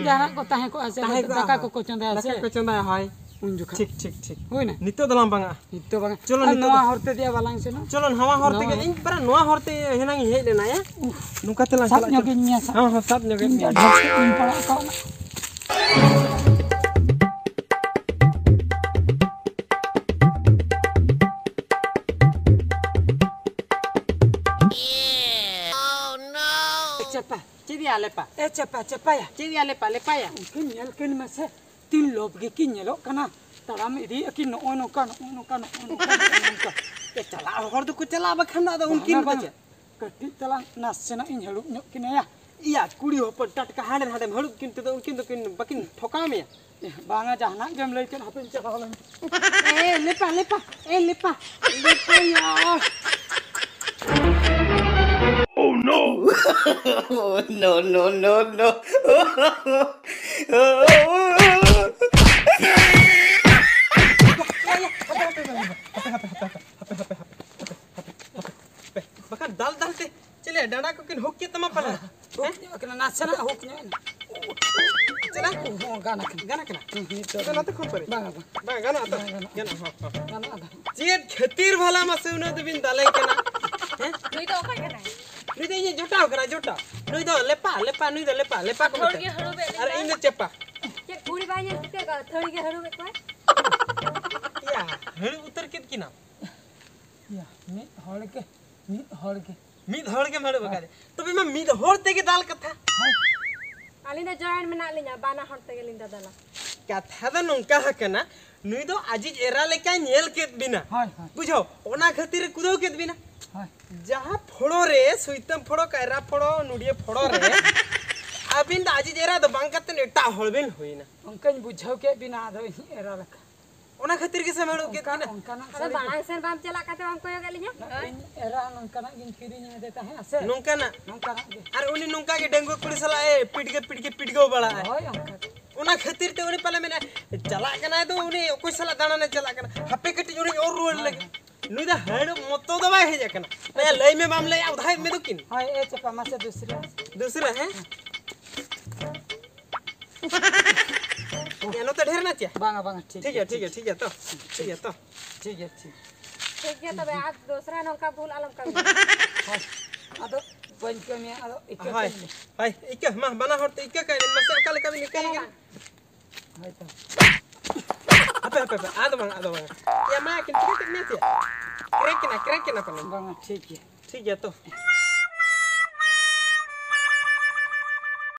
ᱡᱟᱦᱟᱱᱟᱜ ᱠᱚ ᱛᱟᱦᱮᱸ ᱠᱚᱜᱼᱟ ᱥᱮ, ᱛᱟᱦᱮᱸ ᱠᱚᱜᱼᱟ᱾ ᱫᱟᱠᱟ ᱠᱚᱠᱚ ᱪᱚᱸᱫᱟᱭᱟ ᱥᱮ᱾ ᱫᱟᱠᱟ ᱠᱚ ᱪᱚᱸᱫᱟᱭᱟ, ᱦᱳᱭ᱾ ᱩᱱ ᱡᱚᱠᱷᱟ᱾ ᱴᱷᱤᱠ, ᱴᱷᱤᱠ, ᱴᱷᱤᱠ᱾ ᱦᱩᱭᱱᱟ? ᱱᱤᱛᱚᱜ ᱫᱚᱞᱟᱝ ᱵᱟᱝᱟ᱾ ᱱᱤᱛᱚᱜ ᱵᱟᱝᱟ᱾ ᱪᱚᱞᱚ, ᱟᱨ ᱱᱤᱛᱚᱜ ᱱᱚᱣᱟ ᱫᱚ ᱦᱚᱨ ᱛᱮ ᱫᱮᱭᱟ ᱵᱟᱞᱟᱝ ᱥᱮᱱᱚᱜ᱾ ᱪᱚᱞᱚ, ᱱᱟᱣᱟ ᱦᱚᱨ ᱛᱮᱜᱮ᱾ ᱱᱚᱣᱟ ᱤᱧ ᱯᱟᱨᱟ ᱱᱚᱣᱟ ᱦᱚᱨ ᱛᱮ ᱦᱮᱱᱟᱝ ᱤᱧ ᱦᱮᱡ ᱞᱮᱱᱟ, ᱭᱟ᱾ ᱩᱦ᱾ ᱱᱚᱝᱠᱟ ᱛᱮᱞᱟᱝ ᱥᱟᱵ ᱪᱟᱞᱟᱜ ᱧᱚᱜᱤᱧ ᱠᱟᱱᱟ᱾ ᱢᱮᱭᱟ, ᱥᱟᱵ᱾ ᱦᱚᱸ, ᱦᱚᱸ, ᱥᱟᱵ ᱧᱚᱜᱮᱫ ᱤᱧ ᱢᱮᱭᱟ᱾ ᱰᱷᱮᱨ ᱥᱮᱫ ᱤᱧ ᱯᱟᱲᱟᱜ ᱠᱟᱱᱟ᱾ ᱪᱟᱯᱟ᱾ ᱪᱮᱫ ᱭᱟ ᱞᱮᱯᱟ? ᱮ ᱪᱟᱯᱟ, ᱪᱟᱯᱟᱭᱟ᱾ ᱪᱮᱫ ᱭᱟ ᱞᱮᱯᱟ, ᱞᱮᱯᱟᱭᱟ? ᱩᱱᱠᱤᱱ ᱧᱮᱞ ᱠᱤᱱ ᱢᱮᱥᱮ, ᱛᱤᱱ ᱞᱚᱵ ᱜᱮᱠᱤᱱ ᱧᱮᱞᱚᱜ ᱠᱟᱱᱟ᱾ ᱛᱟᱲᱟᱢ ᱤᱫᱤᱭᱮᱫ ᱟᱹᱠᱤᱱ ᱱᱚᱜᱼᱚᱭ ᱱᱚᱝᱠᱟ, ᱱᱚᱜᱼᱚᱭ ᱱᱚᱝᱠᱟ, ᱱᱚᱜᱼᱚᱭ ᱱᱚᱝᱠᱟ, ᱱᱚᱜᱼᱚᱭ ᱱᱚᱝᱠᱟ᱾ ᱮ, ᱪᱟᱞᱟᱜ ᱦᱚᱲ ᱫᱚᱠᱚ ᱪᱟᱞᱟᱜᱼᱟ, ᱵᱟᱠᱷᱟᱱ ᱫᱚ ᱟᱫᱚ ᱩᱱᱠᱤᱱ ᱵᱟᱝᱟ, ᱫᱚ ᱵᱟᱝᱟ᱾ ᱪᱮᱫ? ᱠᱟᱹᱴᱤᱡ ᱛᱟᱞᱟᱝ ᱱᱟᱥᱮᱱᱟᱜ ᱤᱧ ᱦᱟᱹᱲᱩᱵ ᱧᱚᱜ ᱠᱤᱱᱟᱭᱟ᱾ ᱤᱭᱟ, ᱠᱩᱲᱤ ᱦᱚᱯᱚᱱ ᱴᱟᱴᱠᱟ ᱦᱟᱸᱰᱮ ᱱᱟᱰᱮᱢ ᱦᱟᱹᱲᱩᱵ ᱠᱤᱱ ᱛᱮᱫᱚ ᱩᱱᱠᱤᱱ ᱫᱚᱠᱤᱱ ᱵᱟᱹᱠᱤᱱ ᱴᱷᱚᱠᱟᱣ ᱢᱮᱭᱟ? ᱮ, ᱵᱟᱝᱟ, ᱡᱟᱦᱟᱱᱟᱜ ᱜᱮᱢ ᱞᱟᱹᱭ ᱠᱮᱫ, ᱦᱟᱯᱮᱧ ᱪᱟᱞᱟᱣ ᱞᱮᱱ ᱜᱮ᱾ ᱮ, ᱞᱮᱯᱟ, ᱞᱮᱯᱟ, ᱮ, ᱞᱮᱯᱟ, ᱞᱮᱯᱟᱭᱟ᱾ Oh, no! No, no, no, no. ᱵᱟᱠᱷᱟᱱ ᱫᱟᱞ ᱫᱟᱞ ᱛᱮ ᱪᱮᱞᱮ ᱰᱟᱸᱰᱟ ᱠᱚ ᱠᱤᱱ ᱦᱩᱠ ᱠᱮᱫ ᱛᱟᱢᱟ ᱯᱟᱞᱮ? ᱦᱩᱠ ᱧᱚᱜ ᱠᱟᱱᱟ, ᱱᱟᱥᱮᱱᱟᱜ ᱦᱩᱠ ᱧᱚᱜ ᱮᱱᱟ᱾ ᱪᱮᱞᱮ? ᱦᱚᱸ, ᱜᱟᱱ ᱟᱠᱟᱱᱟ᱾ ᱜᱟᱱ ᱟᱠᱟᱱᱟ? ᱦᱩᱸ, ᱱᱤᱛᱚᱜ ᱟᱫᱚ ᱱᱚᱛᱮ ᱠᱷᱚᱱ ᱯᱟᱨᱮ? ᱵᱟᱝ, ᱵᱟᱝ᱾ ᱵᱟᱝ, ᱜᱟᱱᱚᱜᱼᱟ ᱛᱚ? ᱵᱟᱝ ᱜᱟᱱᱚᱜᱼᱟ᱾ ᱜᱟᱱᱚᱜᱼᱟ, ᱦᱚᱸ, ᱦᱚᱸ᱾ ᱜᱟᱱᱚᱜᱼᱟ, ᱜᱟᱱᱚᱜᱼᱟ᱾ ᱪᱮᱫ ᱠᱷᱟᱹᱛᱤᱨ ᱵᱷᱟᱞᱟ ᱢᱟᱥᱮ ᱩᱱᱟᱹᱜ ᱫᱚᱵᱤᱱ ᱫᱟᱞᱮ ᱠᱟᱱᱟ? ᱦᱮᱸ? ᱱᱩᱭ ᱫᱚ ᱚᱠᱚᱭ ᱠᱟᱱᱟᱭ? ᱱᱩᱭ ᱫᱚ ᱤᱧᱤᱡ ᱡᱚᱴᱟᱣ ᱠᱟᱱᱟ, ᱡᱚᱴᱟᱣ᱾ ᱱᱩᱭ ᱫᱚ ᱞᱮᱯᱟ, ᱞᱮᱯᱟ, ᱱᱩᱭ ᱫᱚ ᱞᱮᱯᱟ, ᱞᱮᱯᱟ ᱠᱚ ᱦᱚᱲ ᱢᱮᱛᱟᱭᱟ᱾ ᱜᱮ ᱦᱟᱹᱲᱩᱵᱮᱫ ᱞᱤᱧ ᱟᱨ ᱫᱚ᱾ ᱤᱧ ᱫᱚ ᱪᱮᱯᱟ᱾ ᱪᱮᱫ ᱠᱩᱲᱤ ᱵᱟᱭ ᱧᱮᱞ ᱠᱟᱛᱮ ᱟᱹᱛᱷᱟᱹᱲᱤ ᱜᱮ ᱦᱟᱹᱲᱩᱵᱮᱫ ᱠᱚᱣᱟᱭ? ᱭᱟ, ᱦᱟᱹᱲᱩᱵ ᱩᱛᱟᱹᱨ ᱠᱮᱫ ᱠᱤᱱᱟᱢ᱾ ᱭᱟ, ᱢᱤᱫ ᱦᱚᱲ ᱜᱮ, ᱢᱤᱫ ᱦᱚᱲ ᱜᱮ᱾ ᱢᱤᱫ ᱦᱚᱲ ᱜᱮᱢ ᱦᱟᱹᱲᱩᱵ ᱟᱠᱟᱫᱮ᱾ ᱛᱚᱵᱮ ᱢᱟ ᱢᱤᱫ ᱦᱚᱲ ᱛᱮᱜᱮ ᱫᱟᱞ ᱠᱟᱛᱷᱟ᱾ ᱦᱳᱭ᱾ ᱟᱹᱞᱤᱧ ᱫᱚ join ᱢᱮᱱᱟᱜ ᱞᱤᱧᱟ, ᱵᱟᱱᱟ ᱦᱚᱲ ᱛᱮᱜᱮ ᱞᱤᱧ ᱫᱟᱫᱟᱞᱟ᱾ ᱠᱟᱛᱷᱟ ᱫᱚ ᱱᱚᱝᱠᱟ ᱟᱠᱟᱱᱟ, ᱱᱩᱭ ᱫᱚ ᱟᱡᱤᱡ ᱮᱨᱟ ᱞᱮᱠᱟᱭ ᱧᱮᱞ ᱠᱮᱫ ᱵᱤᱱᱟ᱾ ᱦᱳᱭ, ᱦᱳᱭ᱾ ᱵᱩᱡᱷᱟᱹᱣ, ᱚᱱᱟ ᱠᱷᱟᱹᱛᱤᱨ ᱮ ᱠᱩᱫᱟᱹᱣ ᱠᱮᱫ ᱵᱤᱱᱟ᱾ ᱦᱳᱭ᱾ ᱡᱟᱦᱟᱸ ᱯᱷᱚᱲᱚ ᱨᱮ, ᱥᱩᱭᱛᱟᱹᱢ ᱯᱷᱚᱲᱚ, ᱠᱟᱭᱨᱟ ᱯᱷᱚᱲᱚ, ᱱᱩᱰᱤᱭᱟᱹ ᱯᱷᱚᱲᱚ ᱨᱮ ᱟᱹᱵᱤᱱ ᱫᱚ ᱟᱡᱤᱡ ᱮᱨᱟ ᱫᱚ ᱵᱟᱝ ᱠᱟᱛᱮ ᱮᱴᱟᱜ ᱦᱚᱲ ᱵᱤᱱ ᱦᱩᱭᱱᱟ᱾ ᱚᱱᱠᱟᱧ ᱵᱩᱡᱷᱟᱹᱣ ᱠᱮᱫ ᱵᱤᱱᱟ, ᱟᱫᱚ ᱤᱧ ᱮᱨᱟ ᱞᱮᱠᱟ᱾ ᱚᱱᱟ ᱠᱷᱟᱹᱛᱤᱨ ᱜᱮ ᱥᱮ ᱢᱮᱲᱩ ᱠᱮᱫ ᱚᱱᱠᱟ, ᱵᱤᱱᱟ᱾ ᱚᱱᱠᱟᱱᱟᱜ ᱟᱫᱚ ᱥᱟᱹᱲᱤ ᱢᱟᱲᱟᱝ ᱥᱮᱱ ᱵᱟᱢ ᱪᱟᱞᱟᱜ ᱠᱟᱛᱮ ᱵᱟᱢ ᱠᱚᱭᱚᱜ ᱟᱹᱞᱤᱧᱟ? ᱤᱧ ᱮᱨᱟ ᱱᱚᱝᱠᱟᱱᱟᱜ ᱜᱤᱧ ᱠᱤᱨᱤᱧ ᱟᱫᱮ ᱛᱟᱦᱮᱸᱫ ᱥᱮ᱾ ᱱᱚᱝᱠᱟᱱᱟᱜ? ᱱᱚᱝᱠᱟᱱᱟᱜ ᱜᱮ᱾ ᱟᱨ ᱩᱱᱤ ᱱᱚᱝᱠᱟ ᱜᱮ ᱰᱟᱺᱜᱩᱣᱟᱹ ᱠᱩᱲᱤ ᱥᱟᱞᱟᱜ ᱮ ᱯᱤᱰᱜᱟᱹ ᱯᱤᱰᱜᱟᱹ ᱯᱤᱰᱜᱟᱹᱣ ᱵᱟᱲᱟᱜᱼᱟ᱾ ᱦᱳᱭ, ᱚᱱᱠᱟ ᱜᱮ᱾ ᱚᱱᱟ ᱠᱷᱟᱹᱛᱤᱨ ᱛᱮ ᱩᱱᱤ ᱯᱟᱞᱮ ᱢᱮᱱᱟ, ᱪᱟᱞᱟᱜ ᱠᱟᱱᱟᱭ ᱫᱚ ᱩᱱᱤ ᱚᱠᱚᱭ ᱥᱟᱞᱟᱜ ᱫᱟᱬᱟᱱᱮ ᱪᱟᱞᱟᱜ ᱠᱟᱱᱟ? ᱦᱟᱯᱮ ᱠᱟᱹᱴᱤᱡ ᱩᱱᱤᱧ ᱚᱨ ᱨᱩᱣᱟᱹᱲ ᱞᱮᱜᱮ᱾ ᱱᱩᱭ ᱫᱚ ᱦᱟᱹᱲᱩᱵ ᱢᱚᱛᱚ ᱫᱚ ᱵᱟᱭ ᱦᱮᱡ ᱟᱠᱟᱱᱟ᱾ ᱞᱟᱹᱭᱟ, ᱞᱟᱹᱭ ᱢᱮ ᱵᱟᱢ ᱞᱟᱹᱭᱟ, ᱩᱫᱷᱟᱭ ᱢᱮ ᱫᱚ ᱠᱤᱱ᱾ ᱦᱳᱭ, ᱮ ᱪᱟᱯᱟ, ᱢᱟᱥᱮ ᱫᱩᱥᱨᱟᱹ᱾ ᱫᱩᱥᱨᱟᱹ, ᱦᱮᱸ? ᱭᱟ, ᱱᱚᱛᱮ ᱰᱷᱮᱨ ᱱᱟ ᱪᱮ? ᱵᱟᱝᱟ, ᱵᱟᱝᱟ, ᱴᱷᱤᱠ ᱴᱷᱤᱠ ᱜᱮᱭᱟ, ᱜᱮᱭᱟ, ᱴᱷᱤᱠ ᱜᱮᱭᱟ, ᱴᱷᱤᱠ ᱜᱮᱭᱟ ᱛᱚ᱾ ᱴᱷᱤᱠ ᱜᱮᱭᱟ ᱛᱚ᱾ ᱴᱷᱤᱠ ᱜᱮᱭᱟ, ᱴᱷᱤᱠ᱾ ᱴᱷᱤᱠ ᱜᱮᱭᱟ, ᱛᱚᱵᱮ ᱟᱨ ᱫᱚᱥᱨᱟ ᱱᱚᱝᱠᱟ ᱵᱷᱩᱞ ᱟᱞᱚᱢ ᱠᱟᱹᱢᱤᱭᱟ᱾ ᱦᱳᱭ, ᱟᱫᱚ ᱵᱟᱹᱧ ᱠᱟᱹᱢᱤᱭᱟ, ᱟᱫᱚ ᱤᱠᱟᱹ ᱦᱳᱭ, ᱠᱟᱹᱢᱤ᱾ ᱦᱳᱭ, ᱤᱠᱟᱹ, ᱢᱟ, ᱵᱟᱱᱟ ᱦᱚᱲ ᱛᱮ ᱤᱠᱟᱹ ᱠᱟᱭ ᱵᱮᱱ ᱢᱟᱥᱮ, ᱚᱠᱟ ᱞᱮᱠᱟ ᱵᱤᱱ ᱤᱠᱟᱹᱭᱮ ᱠᱟᱱᱟ? ᱦᱳᱭ ᱛᱚ᱾ ᱦᱟᱯᱮ, ᱦᱟᱯᱮ, ᱦᱟᱯᱮ, ᱟᱫᱚ ᱵᱟᱝ, ᱟᱫᱚ ᱵᱟᱝ᱾ ᱭᱟ, ᱢᱟ, ᱠᱤᱱ ᱪᱤᱠᱟᱹ ᱠᱮᱫ ᱢᱮᱭᱟ ᱪᱮ? ᱠᱨᱮᱠ ᱮᱱᱟ, ᱠᱨᱮᱠ ᱮᱱᱟ ᱯᱟᱞᱮᱱ᱾ ᱵᱟᱝᱟ, ᱴᱷᱤᱠ ᱜᱮᱭᱟ᱾ ᱴᱷᱤᱠ ᱜᱮᱭᱟ ᱛᱚ᱾